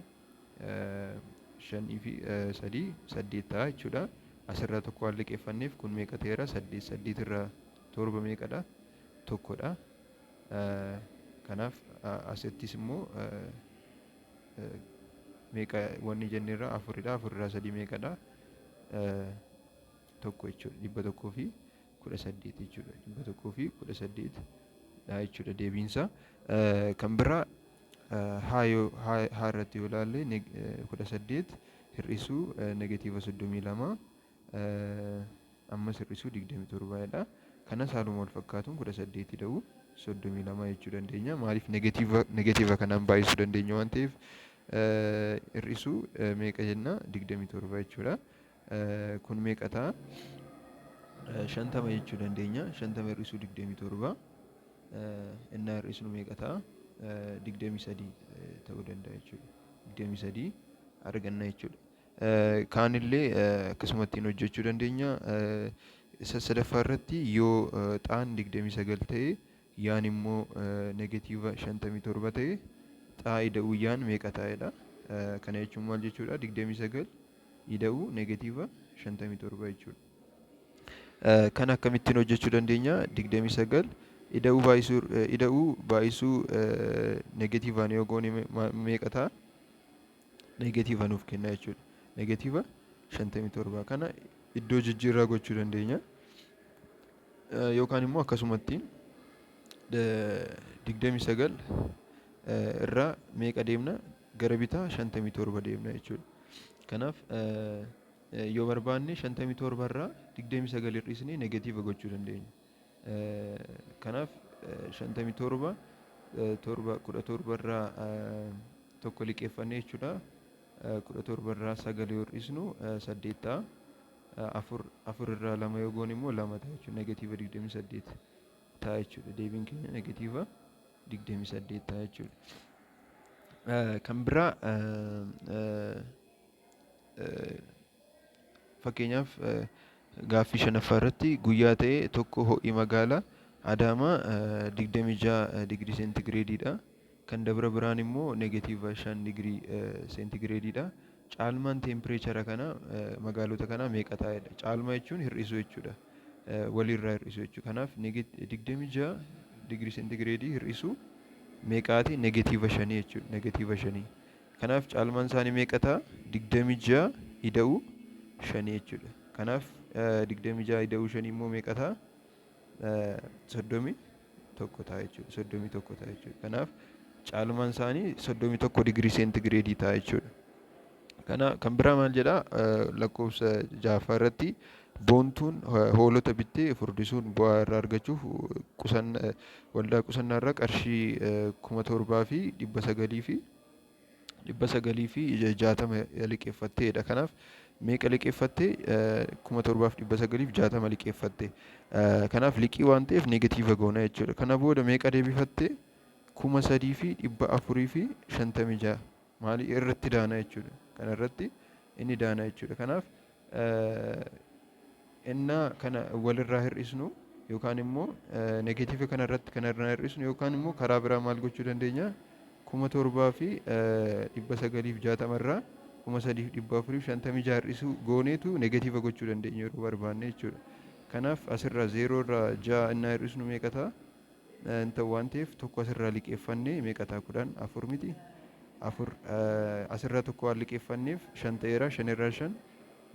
Shanii fi sadii saddeet ta'a jechuudha. Asirraa tokko waan liqeeffanneef kun meeqa ta'eera? Saddeet. Saddeet irraa torba meeqadha? Tokkodha. Kanaaf asittis immoo meeqa wanni jenneerra? Afuridha. Afurirraa sadii meeqadha? Tokko jechuudha. 118 jechuudha. 118 dha jechuudha deebiinsa. Kan biraa haa yoo haa irratti yoo ilaalle, 18 hir'isuu negatiiva 32 ammas hir'isuu 27 dha. Kanas haaluma wal fakkaatuun 18 ida'uu 32 jechuu dandeenya. Maaliif? Negatiiva negatiiva kanaan baay'isuu dandeenya waan ta'eef, hir'isuu meeqa jenna? 27 jechuudha. Kun meeqa ta'a? 50 jechuu dandeenya. 50 hir'isuu 27 innaa hir'isnu meeqa ta'a? 23 ta'uu danda'a jechuudha. 23 arganna jechuudha. Kaanillee akkasuma ittiin hojjechuu dandeenya. Isa sadaffaa irratti yoo xaan 29 ta'e, yaan immoo negatiiva 57 ta'e, xaa ida'uu yaan meeqa ta'edha? Kana jechuun maal jechuudha? 29 ida'uu negative 57 jechuudha. Kan akkamittiin hojjechuu dandeenya? 29 ida'uu baay'isuu negativeaan yoo goone meeqa ta'a? Negative nuuf kenna jechuudha. Negative 57 kana iddoo jijjiirraa gochuu dandeenya. Yookaan immoo akkasumatti 29 irraa meeqa deemna? Gara bitaa 57 deemna jechuudha. Kanaaf yoo barbaanne 57 irraa 29 hir'isnee negative gochuu dandeenya. Kanaaf 57, 7, 17 irraa tokko liqeeffannee jechuudha. 17 irraa sagal yoo hir'isnu saddeet ta'a. Afur, afur irraa lama yoo goone immoo lama ta'a jechuudha. Negative 28 ta'a jechuudha. Deebiin keenya negative 28 ta'a jechuudha. Kan biraa, fakkeenyaaf, gaaffii shanaffaa irratti guyyaa ta'e tokko ho'i magaalaa Adaamaa 26 digirii seentigireediidha. Kan Dabra Birhaan immoo negative 5 digirii seentigireediidha. Caalmaan temperature kana magaalota kanaa meeqa ta'edha? Caalmaa jechuun hir'isuu jechuudha. Walirraa hir'isuu jechuudha. Kanaaf 26 digirii seentigireedii hir'isuu meeqaati? Negative shanii jechuudha. Negative shanii. Kanaaf caalmaan isaanii meeqa ta'a? 26 ida'uu shanii jechuudha. Kanaaf 26 ida'uu shanii immoo meeqa ta'a? 31 ta'a jechuudha. 31 ta'a jechuudha. Kanaaf caalmaan isaanii 31 digirii seentigireedii ta'a jechuudha. Kana kan biraa maal jedhaa? Lakkoofsa ja'affaa irratti Boontuun hoolota bittee furdisuun bu'aa irraa argachuuf waldaa qusannaa irraa qarshii 7,960 liqeeffatteedha. Kanaaf meeqa liqeeffatte? 7,960 liqeeffatte. Kanaaf liqii waan ta'eef negative goona jechuudha. Kana booda meeqa deebifatte? 3,456. Maali irratti daana jechuudha. Kana irratti inni daana jechuudha. Kanaaf innaa kana walirraa hir'isnu yookaan immoo negative kana irratti kana irraa hir'isnu yookaan immoo karaa biraa maal gochuu dandeenya? 7,960 irraa 3,456 hir'isuu gooneetu negative gochuu dandeenya yeroo barbaanne jechuudha. Kanaaf asirraa zeeroo irraa ja'a innaa hir'isnu meeqa ta'a? Hin ta'u waan ta'eef tokko asirraa liqeeffannee meeqa ta'a? 10, afur miti? Afur asirraa tokko waan liqeeffanneef shan ta'eera. Shan irraa shan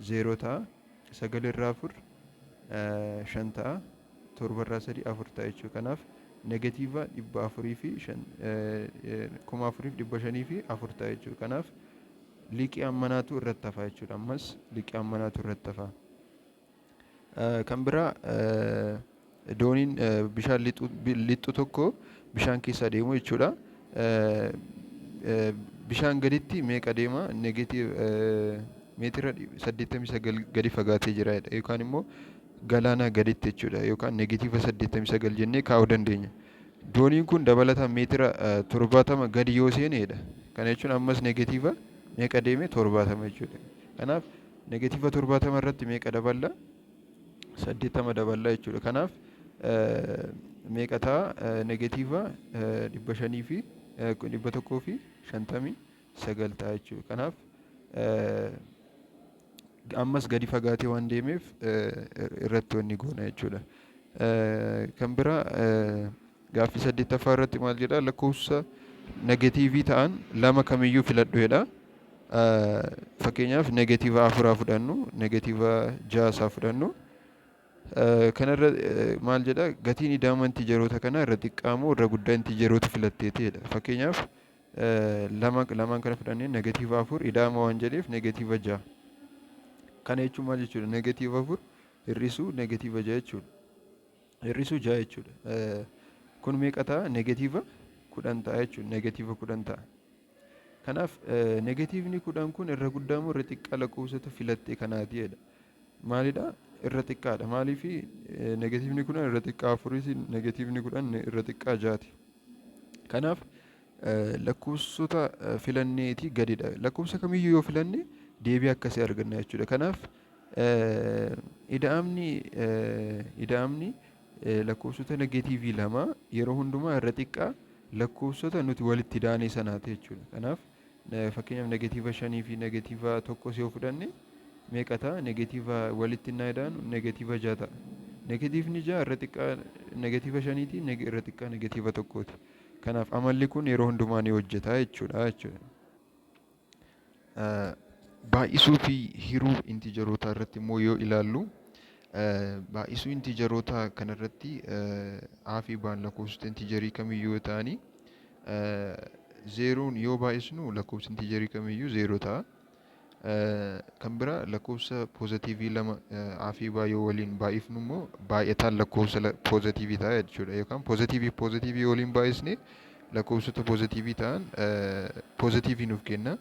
zeeroo ta'a. Sagal irraa afur shan ta'a. Torba irraa sadi afur ta'a jechuudha. Kanaaf negative dhibba afurii fi shan, 4,504 ta'a jechuudha. Kanaaf liqii ammanaatu irratti hafa jechuudha. Ammas liqii ammanaatu irratti hafa. Kan biraa, dooniin bishaan lixxu tokko bishaan keessa adeemu jechuudha. Bishaan gaditti meeqa deema? Negative meetira 89 gadi fagaatee jira yookaan immoo galaanaa gaditti jechuudha, yookaan negative 89 jennee kaa'uu dandeenya. Dooniin kun dabalataan meetira 70 gadi yoo seenedha. Kana jechuun ammas negative meeqa deeme? 70 jechuudha. Kanaaf negative 70 irratti meeqa daballa? 80 daballa jechuudha. Kanaaf meeqa ta'a? Negative dhibba shanii fi 159 ta'a jechuudha. Kanaaf ammas gadi fagaatee waan deemeef irratti wanni goona jechuudha. Kan biraa, gaaffii saddeettaffaa irratti maal jedha? Lakkoofsa negatiivii ta'an lama kamiyyuu filadhu jedha. Fakkeenyaaf negative afuraa fudhannu, negative ja'asaa fudhannu. Kanarra maal jedha? Gatiin ida'ama intijeroota kanaa irra xiqqaa moo irra guddaa intijeroota filatteeti jedha. Fakkeenyaaf lama lamaan kana fudhannee negative afur ida'ama waan jedheef negative ja'a. Kana jechuun maal jechuudha? Negative afur hir'isuu negative ja'a jechuudha. Hir'isuu ja'a jechuudha. Kun meeqa ta'a? Negative 10 ta'a jechuudha. Negative 10 ta'a. Kanaaf negativeni 10 kun irra guddaa moo irra xiqqaa lakkoofsota filattee kanaati jedha. Maalidha? Irra xiqqaadha. Maaliifi negativeni 10 irra xiqqaa afuriiti, negativeni 10 irra xiqqaa ja'ati. Kanaaf lakkoofsota filanneetii gadidha. Lakkoofsa kamiyyuu yoo filanne deebii akkasii arganna jechuudha. Kanaaf ida'amni lakkoofsota negatiivii lama yeroo hundumaa irra xiqqaa lakkoofsota nuti walitti daanee sanaati jechuudha. Kanaaf Fakkeenyaaf negative shanii fi negative tokkos yoo fudhanne meeqa ta'a? Negative walitti innaa ida'anu negative 6 ta'a. Negatiivni 6 irra xiqqaa negative shaniiti, irra xiqqaa negative tokkooti. Kanaaf amalli kun yeroo hundumaa ni hojjeta jechuudha. Baay'isuu fi hiruu intiijarootaa irratti immoo yoo ilaallu, baay'isuu intiijarootaa kanarratti A fi B'n lakkoofsota intiijarii kamiyyuu yoo ta'ani, zeeroon yoo baay'isnu lakkoofsi intiijarii kamiyyuu zeeroo ta'a. Kan biraa lakkoofsa poozitiivii lama A fi B yoo waliin baay'ifnu immoo baay'ataan lakkoofsa poozitiivii ta'a jechuudha. Yookaan poozitiivii poozitiivii waliin baay'isne lakkoofsota poozitiivii ta'an poozitiivii nuuf kenna.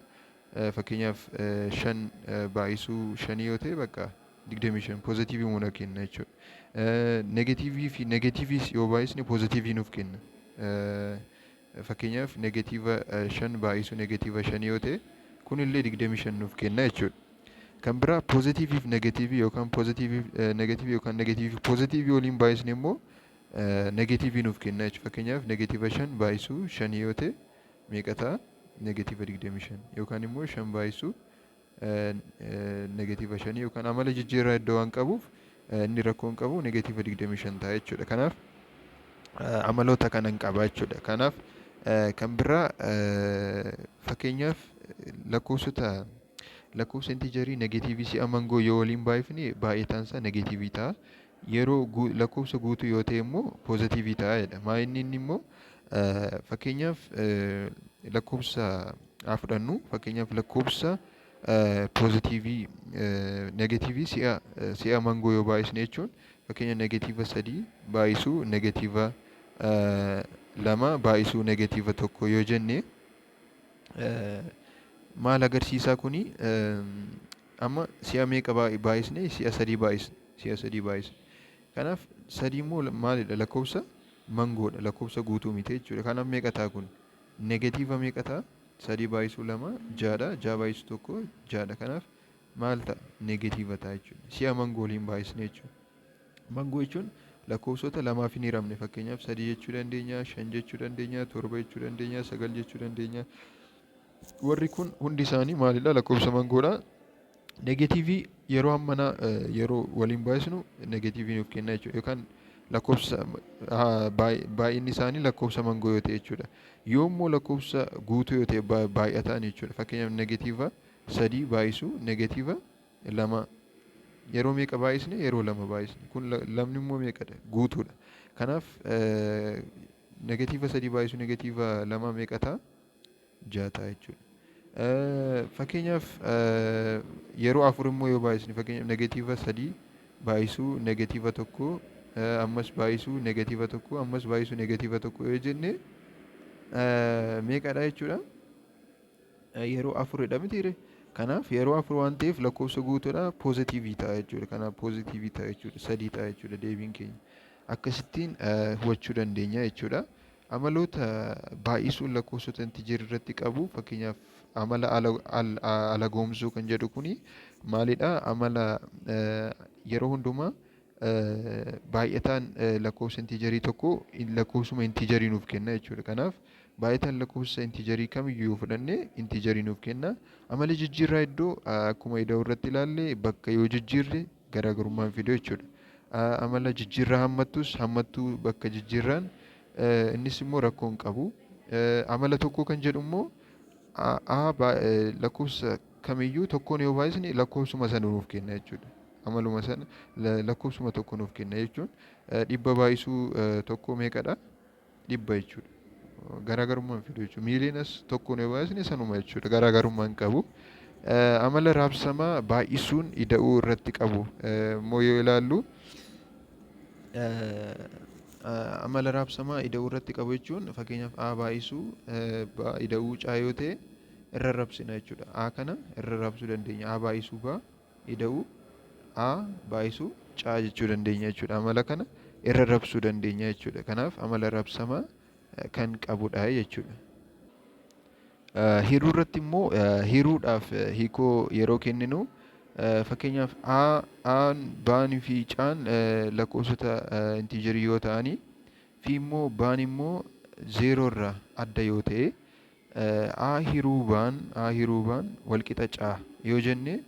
Fakkeenyaaf 5 baay'isuu shanii yoo ta'e bakka 25 poozitiivii nuuf kenna jechuudha. Negatiivii fi negatiiviis yoo baay'isne poozitiivii nuuf kenna. Fakkeenyaaf negative 5 baay'isuu negative shanii yoo ta'e kunillee 25 nuuf kenna jechuudha. Kan biraa poozitiivii fi negatiivii yookaan poozitiivii negatiivii yookaan negatiivii fi poozitiivii waliin baay'isne immoo negatiivii nuuf kenna jechuudha. Fakkeenyaaf negative 5 baay'isuu shanii yoo ta'e meeqa ta'a? Negative 25 yookaan immoo 5 baay'isuu negative shanii yookaan amala jijjiirraa iddoo waan qabuuf inni rakkoo hin qabu, negative 25 ta'a jechuudha. Kanaaf amaloota kana hin qaba jechuudha. Kanaaf kan biraa fakkeenyaaf lakkoofsota lakkoofsa intiijarii negatiivii si'a mangoo yoo waliin baay'ifne baay'ataan isaa negatiivii ta'a. Yeroo lakkoofsa guutuu yoo ta'e immoo poozitiivii ta'a jedha. Maa inni immoo fakkeenyaaf lakkoofsa haa fudhannu, fakkeenyaaf lakkoofsa poozitiivii negatiivii si'a mangoo yoo baay'isne jechuun fakkeenya negative 3 baay'isuu negative 2 baay'isuu negative 1 yoo jenne maal agarsiisaa kuni? Amma si'a meeqa baay'isne? Si'a sadii baay'isne, si'a sadii baay'isne. Kanaaf sadii immoo maalidha? Lakkoofsa mangoodha, lakkoofsa guutuu miti jechuudha. Kanaaf meeqa ta'a kun? Negatiiva meeqa ta'a? Sadii baay'isuu lama ja'adha, ja'a baay'isuu tokko ja'adha. Kanaaf maal ta'a? Negatiiva ta'a jechuudha. Si'a mangoo waliin baay'isne jechuudha. Mangoo jechuun lakkoofsota lamaaf hin hiramne. Fakkeenyaaf sadii jechuu dandeenya, shan jechuu dandeenya, torba jechuu dandeenya, sagal jechuu dandeenya. Warri kun hundi isaanii maalidha? Lakkoofsa mangoodha. Negatiivii yeroo hammanaa yeroo waliin baay'isnu negatiivii nuuf kenna jechuudha. Yookaan lakkoofsa baay'inni isaanii lakkoofsa mangoo yoo ta'e jechuudha. Yoo immoo lakkoofsa guutuu yoo ta'e baay'ataan jechuudha. Fakkeenyaaf negative 3 baay'isuu negative 2 yeroo meeqa baay'isne? Yeroo lama baay'isne. Kun lamni immoo meeqadha? Guutuudha. Kanaaf negative 3 baay'isuu negative 2 meeqa ta'a? 6 ta'a jechuudha. Fakkeenyaaf yeroo afur immoo yoo baay'isne, fakkeenyaaf negative 3 baay'isuu negative 1, ammas baay'isuu negative 1, ammas baay'isuu negative 1 yoo jenne meeqadha jechuudha? Yeroo afuridha mitiire? Kanaaf yeroo afur waan ta'eef lakkoofsa guutuudha, poozitiivii ta'a jechuudha. Kanaaf poozitiivii ta'a jechuudha. 3 ta'a jechuudha deebiin keenya. Akkasittiin hubachuu dandeenya jechuudha. Amaloota baay'isuun lakkoofsota intiijarii irratti qabu, fakkeenyaaf amala alagoomsuu kan jedhu kuni maalidha? Amala yeroo hundumaa baay'ataan lakkoofsa intiijarii tokko lakkoofsuma intiijarii nuuf kenna jechuudha. Kanaaf baay'ataan lakkoofsa intiijarii kamiyyuu yoo fudhanne intiijarii nuuf kenna. Amala jijjiirraa iddoo akkuma ida'uu irratti ilaalle bakka yoo jijjiirre garaagarummaa hin fidu jechuudha. Amala jijjiirraa hammattus, hammattuu bakka jijjiirraan innis immoo rakkoo hin qabu. Amala tokko kan jedhu immoo A lakkoofsa kamiyyuu tokkoon yoo baay'isne lakkoofsuma sana nuuf kenna jechuudha. Amaluma sana lakkoofsuma tokko nuuf kenna jechuun 100 baay'isuu tokko meeqadha? 100 jechuudha. Garaagarummaa hin fidu jechuudha. Miiliyonas tokkoon yoo baay'isne sanuma jechuudha. Garaagarummaa hin qabu. Amala raabsamaa baay'isuun ida'uu irratti qabu immoo yoo ilaallu, amala raabsamaa ida'uu irratti qabu jechuun fakkeenyaaf A baay'isuu ida'uu C yoo ta'e irra rabsina jechuudha. A kana irra raabsuu dandeenya. A baay'isuu B ida'uu A baay'isuu C jechuu dandeenya jechuudha. Amala kana irra rabsuu dandeenya jechuudha. Kanaaf amala raabsamaa kan qabudha jechuudha. Hiruu irratti immoo hiruudhaaf hiikoo yeroo kenninu, fakkeenyaaf A, A'n, B'n fi C'n lakkoofsota intiijarii yoo ta'anii fi immoo B'n immoo zeeroo irraa adda yoo ta'e A hiruu baan, A hiruu baan walqixa C yoo jenne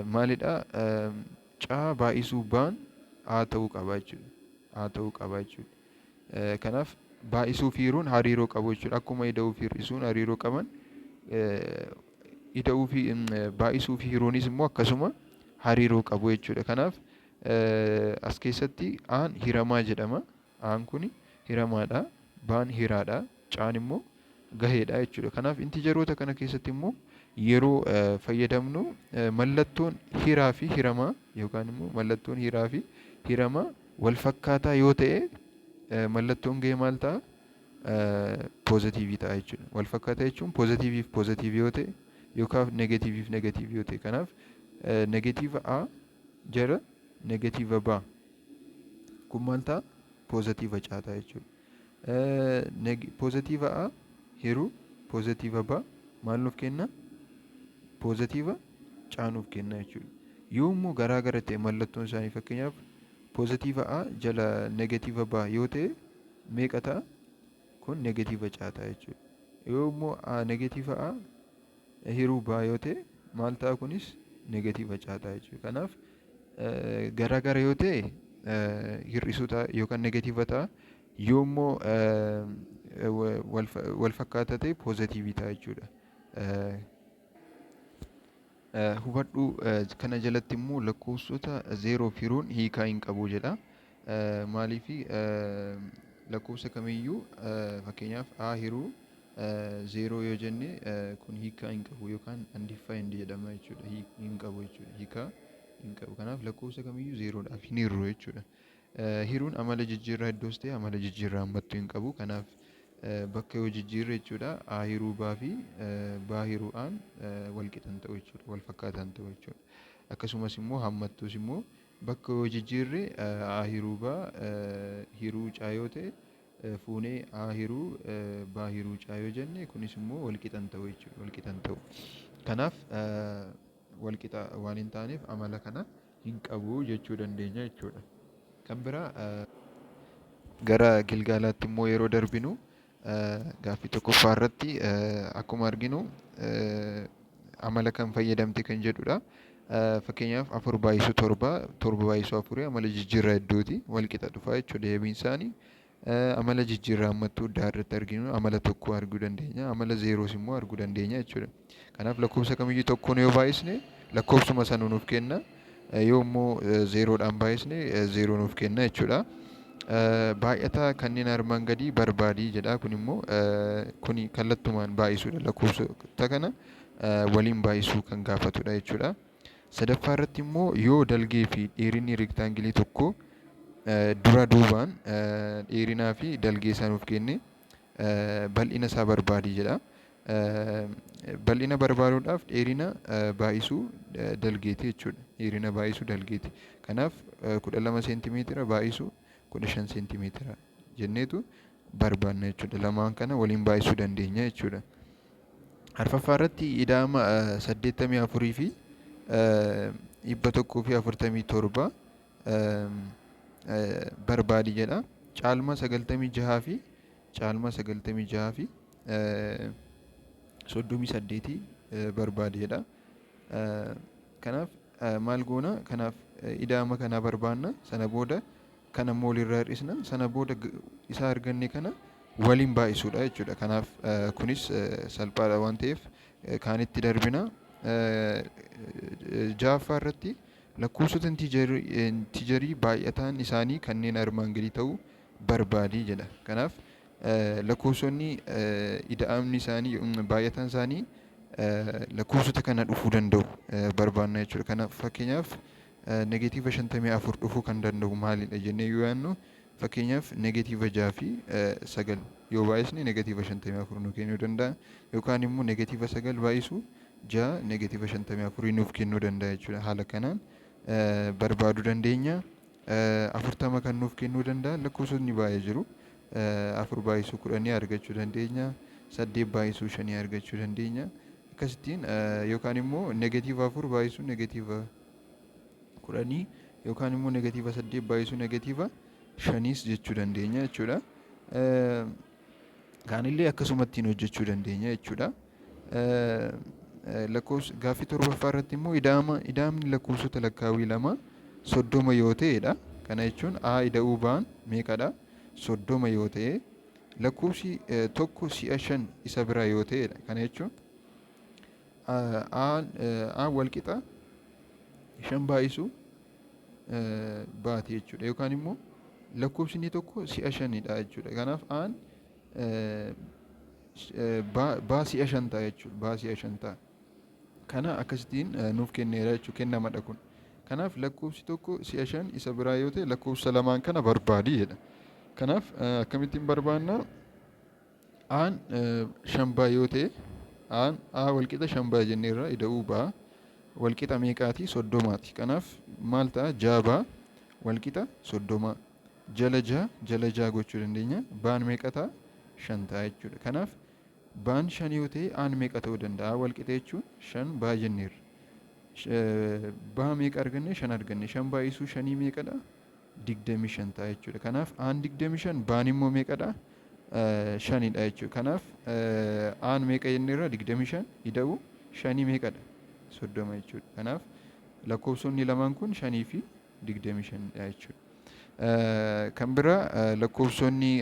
maalidha? C baay'isuu baan A ta'uu qaba jechuudha. A ta'uu qaba jechuudha. Kanaaf baay'isuu fi hiruun hariiroo qabu jechuudha. Akkuma ida'uu fi hir'isuun hariiroo qaban, ida'uu fi baay'isuu fi hiruunis immoo akkasuma hariiroo qabu jechuudha. Kanaaf as keessatti A'n hiramaa jedhama. A'n kun hiramaadha. Baan hiraadha. C'n immoo gaheedha jechuudha. Kanaaf intijaroota kana keessatti immoo yeroo fayyadamnu mallattoon hiraa fi hiramaa yookaan immoo mallattoon hiraa fi hiramaa wal fakkaataa yoo ta'e, mallattoon gahee maal ta'a? Poozitiivii ta'a jechuudha. Wal fakkaataa jechuun poozitiiviif poozitiivii yoo ta'e yookaan negatiiviif negatiivii yoo ta'e. Kanaaf negatiiva A jala negatiiva B kun maal ta'a? Poozitiiva C ta'a jechuudha. Poozitiiva A hiruu poozitiiva B maal nuuf kenna? Poozitiiva C nuuf kenna jechuudha. Yoo immoo garaa gara ta'e mallattoon isaanii, fakkeenyaaf poozitiiva A jala negatiiva B yoo ta'e, meeqa ta'a? Kun negatiiva C ta'a jechuudha. Yoo immoo negatiiva A hiruu B yoo ta'e maal ta'a? Kunis negatiiva C ta'a jechuudha. Kanaaf garaa gara yoo ta'e hir'isuu ta'a yookaan negatiiva ta'a. Yoo immoo wal fakkaataa ta'e poozitiivii ta'a jechuudha. Hubadhu, kana jalatti immoo lakkoofsota zeeroof hiruun hiikaa hin qabu jedha. Maaliif? Lakkoofsa kamiyyuu, fakkeenyaaf A hiruu zeeroo yoo jenne, kun hiikaa hin qabu yookaan undefined jedhama jechuudha. Hin qabu jechuudha. Hiikaa hin qabu. Kanaaf lakkoofsa kamiyyuu zeeroodhaaf hin hirru jechuudha. Hiruun amala jijjiirraa iddoos ta'e amala jijjiirraa hammattuu hin qabu. Kanaaf bakka yoo jijjiirre jechuudha, A hiruu B fi B hiruu A'n wal qixan ta'u jechuudha. Wal fakkaatan ta'u jechuudha. Akkasumas immoo hammattuus immoo bakka yoo jijjiirre, A hiruu B hiruu C yoo ta'e, fuunee A hiruu B hiruu C yoo jenne, kunis immoo wal qixan ta'u jechuudha. Wal qixan ta'u. Kanaaf wal qixa waan hin taaneef amala kana hin qabu jechuu dandeenya jechuudha. Kan biraa gara gilgaalaatti immoo yeroo darbinu, gaaffii tokkoffaa irratti akkuma arginu amala kan fayyadamte kan jedhudha. Fakkeenyaaf afur baay'isuu torba, torba baay'isuu afurii amala jijjiirraa iddooti, wal qixa dhufa jechuudha deebiin isaanii. Amala jijjiirraa hammattuu iddaa irratti arginu amala tokko arguu dandeenya. Amala zeeroos immoo arguu dandeenya jechuudha. Kanaaf lakkoofsa kamiyyuu tokkoon yoo baay'isne lakkoofsuma sana nuuf kenna. Yoo immoo zeeroodhaan baay'isne zeeroo nuuf kenna jechuudha. Baay'ataa kanneen armaan gadii barbaadii jedha. Kun immoo kuni kallattumaan baay'isuudha. Lakkoofsota kana waliin baay'isuu kan gaafatudha jechuudha. Sadaffaa irratti immoo yoo dalgee fi dheerinni reektaangilii tokko dura duubaan dheerinaa fi dalgee isaa nuuf kenne, bal'ina isaa barbaadii jedha. Bal'ina barbaaduudhaaf dheerina baay'isuu dalgeeti jechuudha. Dheerina baay'isuu dalgeeti. Kanaaf 12 seentimeetira baay'isuu 15 seentimeetira jenneetu barbaanna jechuudha. Lamaan kana waliin baay'isuu dandeenya jechuudha. Arfaffaa irratti ida'ama 84 fi 147 barbaadi jedha. Caalma 96 fi caalma 96 fi 38 barbaadi jedha. Kanaaf maal goona? Kanaaf ida'ama kanaa barbaanna. Sana booda kana immoo walirraa hir'isna. Sana booda isa arganne kana waliin baay'isuudha jechuudha. Kanaaf kunis salphaadha waan ta'eef kaanitti darbina. Ja'affaa irratti lakkoofsota intijarii baay'ataan isaanii kanneen armaan gadii ta'uu barbaadi jedha. Kanaaf lakkoofsonni ida'amni isaanii, baay'ataan isaanii lakkoofsota kana dhufuu danda'u barbaanna jechuudha. Kanaaf fakkeenyaaf negatiiva 54 dhufuu kan danda'u maalidha jennee yoo yaadnu, fakkeenyaaf negatiiva 6 fi 9 yoo baay'isne negatiiva 54 nu kennuu danda'a. Yookaan immoo negatiiva 9 baay'isu 6 negatiiva 54 nuuf kennuu danda'a jechuudha. Haala kanaan barbaaduu dandeenya. 40 kan nuuf kennuu danda'a lakkoofsotni baay'ee jiru. 4 baay'isuu 10 argachuu dandeenya. 8 baay'isuu 5 argachuu dandeenya. Akkasittiin yookaan immoo negatiiva 4 baay'isuu negatiiva 10 yookaan immoo negatiiva 8 baay'isuu negatiiva 5s jechuu dandeenya jechuudha. Kaanillee akkasumattiin hojjechuu dandeenya jechuudha. Lakkoofsa gaaffii torbaffaa irratti immoo ida'amni lakkoofsota lakkaawwii lama 30 yoo ta'edha. Kana jechuun A ida'uu B'n meeqadha? 30 yoo ta'e, lakkoofsi tokko si'a 5 isa biraa yoo ta'edha. Kana jechuun A walqixa 5 baay'isu baati jechuudha. Yookaan immoo lakkoofsi inni tokko si'a 5dha jechuudha. Kanaaf A'n baa si'a 5 ta'a jechuudha. Baa si'a 5 ta'a. Kana akkasittiin nuuf kenneera jechuudha. Kennamadha kun. Kanaaf lakkoofsi tokko si'a 5 isa biraa yoo ta'e, lakkoofsa lamaan kana barbaadi jedha. Kanaaf akkamittiin barbaanna? A'n 5 baa yoo ta'e, A'n A walqixa 5 baa jenneerra, ida'uu baa walqixa meeqaati? 30ti. Kanaaf maal ta'a? 6 baa walqixa 30. Jala 6 jala 6 gochuu dandeenya. Baan meeqa ta'a? 5 ta'a jechuudha. Kanaaf baan 5 yoo ta'e, aan meeqa ta'uu danda'a? Walqixa jechuun 5 baa jenneerra. Baa meeqa arganne? 5 arganne. 5 baay'isuu 5 meeqadha? 25 ta'a jechuudha. Kanaaf aan 25, baan immoo meeqadha? 5dha jechuudha. Kanaaf aan meeqa jenneerra? 25 ida'uu 5 meeqadha? 30 jechuudha. Kanaaf lakkoofsonni lamaan kun 5 fi 25dha jechuudha. Kan biraa, lakkoofsonni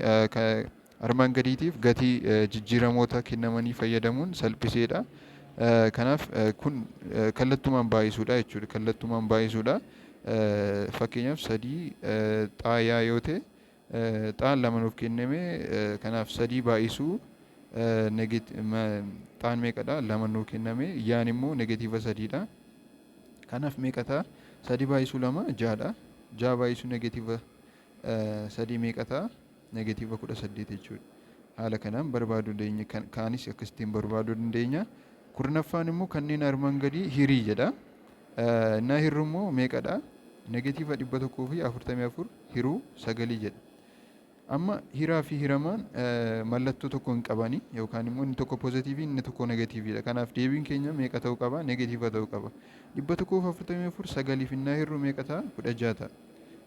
armaan gadiitiif gatii jijjiiramoota kennamanii fayyadamuun salphiseedha. Kanaaf kun kallattumaan baay'isuudha jechuudha. Kallattumaan baay'isuudha. Fakkeenyaaf 3 xaayaa yoo ta'e, xaan 2 nuuf kenname, kanaaf 3 baay'isuu xaan meeqadha? 2 nuuf kenname, yaan immoo negatiiva 3dha. Kanaaf meeqa ta'a? 3 baay'isuu 2 6dha. 6 baay'isuu negatiiva 3 meeqa ta'a? Negatiiva 18 jechuudha. Haala kanaan barbaaduu dandeenya. Kaanis akkasittiin barbaaduu dandeenya. 10ffaan immoo kanneen armaan gadii hirii jedha. Innaa hirru immoo meeqadha? Negatiiva 144 hiruu 9 jedha. Amma hiraa fi hiramaan mallattoo tokko hin qabani, yookaan immoo inni tokko poozitiivii, inni tokko negatiiviidha. Kanaaf deebiin keenya meeqa ta'uu qaba? Negatiiva ta'uu qaba. 144 9f innaa hirru meeqa ta'a? 16 ta'a.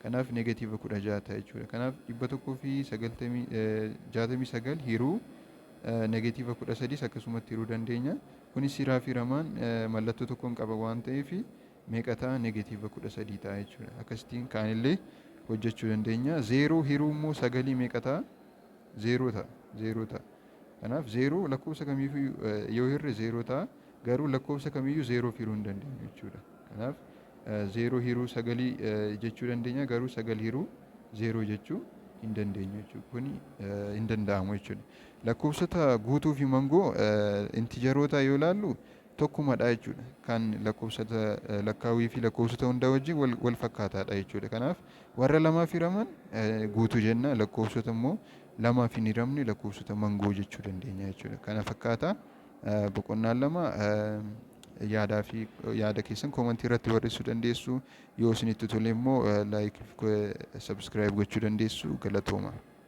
Kanaaf negatiiva 16 ta'a jechuudha. Kanaaf 169 hiruu negatiiva 13 akkasumatti hiruu dandeenya. Kunis hiraa fi hiramaan mallattoo tokko hin qaban waan ta'eef, meeqa ta'a? Negatiiva 13 ta'a jechuudha. Akkasittiin kaanillee hojjechuu dandeenya. 0 hiruu immoo 9 meeqa ta'a? 0 ta'a. 0 ta'a. Kanaaf 0 lakkoofsa kamiifuu yoo hirre 0 ta'a. Garuu lakkoofsa kamiyyuu 0 hiruu hin dandeenyu jechuudha. Kanaaf 0 hiruu 9 jechuu dandeenya, garuu 9 hiruu 0 jechuu hin dandeenyu jechuudha. Kuni hin danda'amu jechuudha. Lakkoofsota guutuu fi mangoo, intijaroota, yoo ilaallu tokkumadha jechuudha. Kan lakkoofsota lakkaawwii fi lakkoofsota hundaa wajjin wal fakkaataadha jechuudha. Kanaaf warra lamaaf hiraman guutuu jenna, lakkoofsota immoo lamaaf hin hiramne lakkoofsota mangoo jechuu dandeenya jechuudha. Kana fakkaata boqonnaan 2. Yaadaa fi yaada keessan koomantii irratti barreessuu dandeessu. Yoo isinitti tole immoo like, subscribe gochuu dandeessu. Galatooma.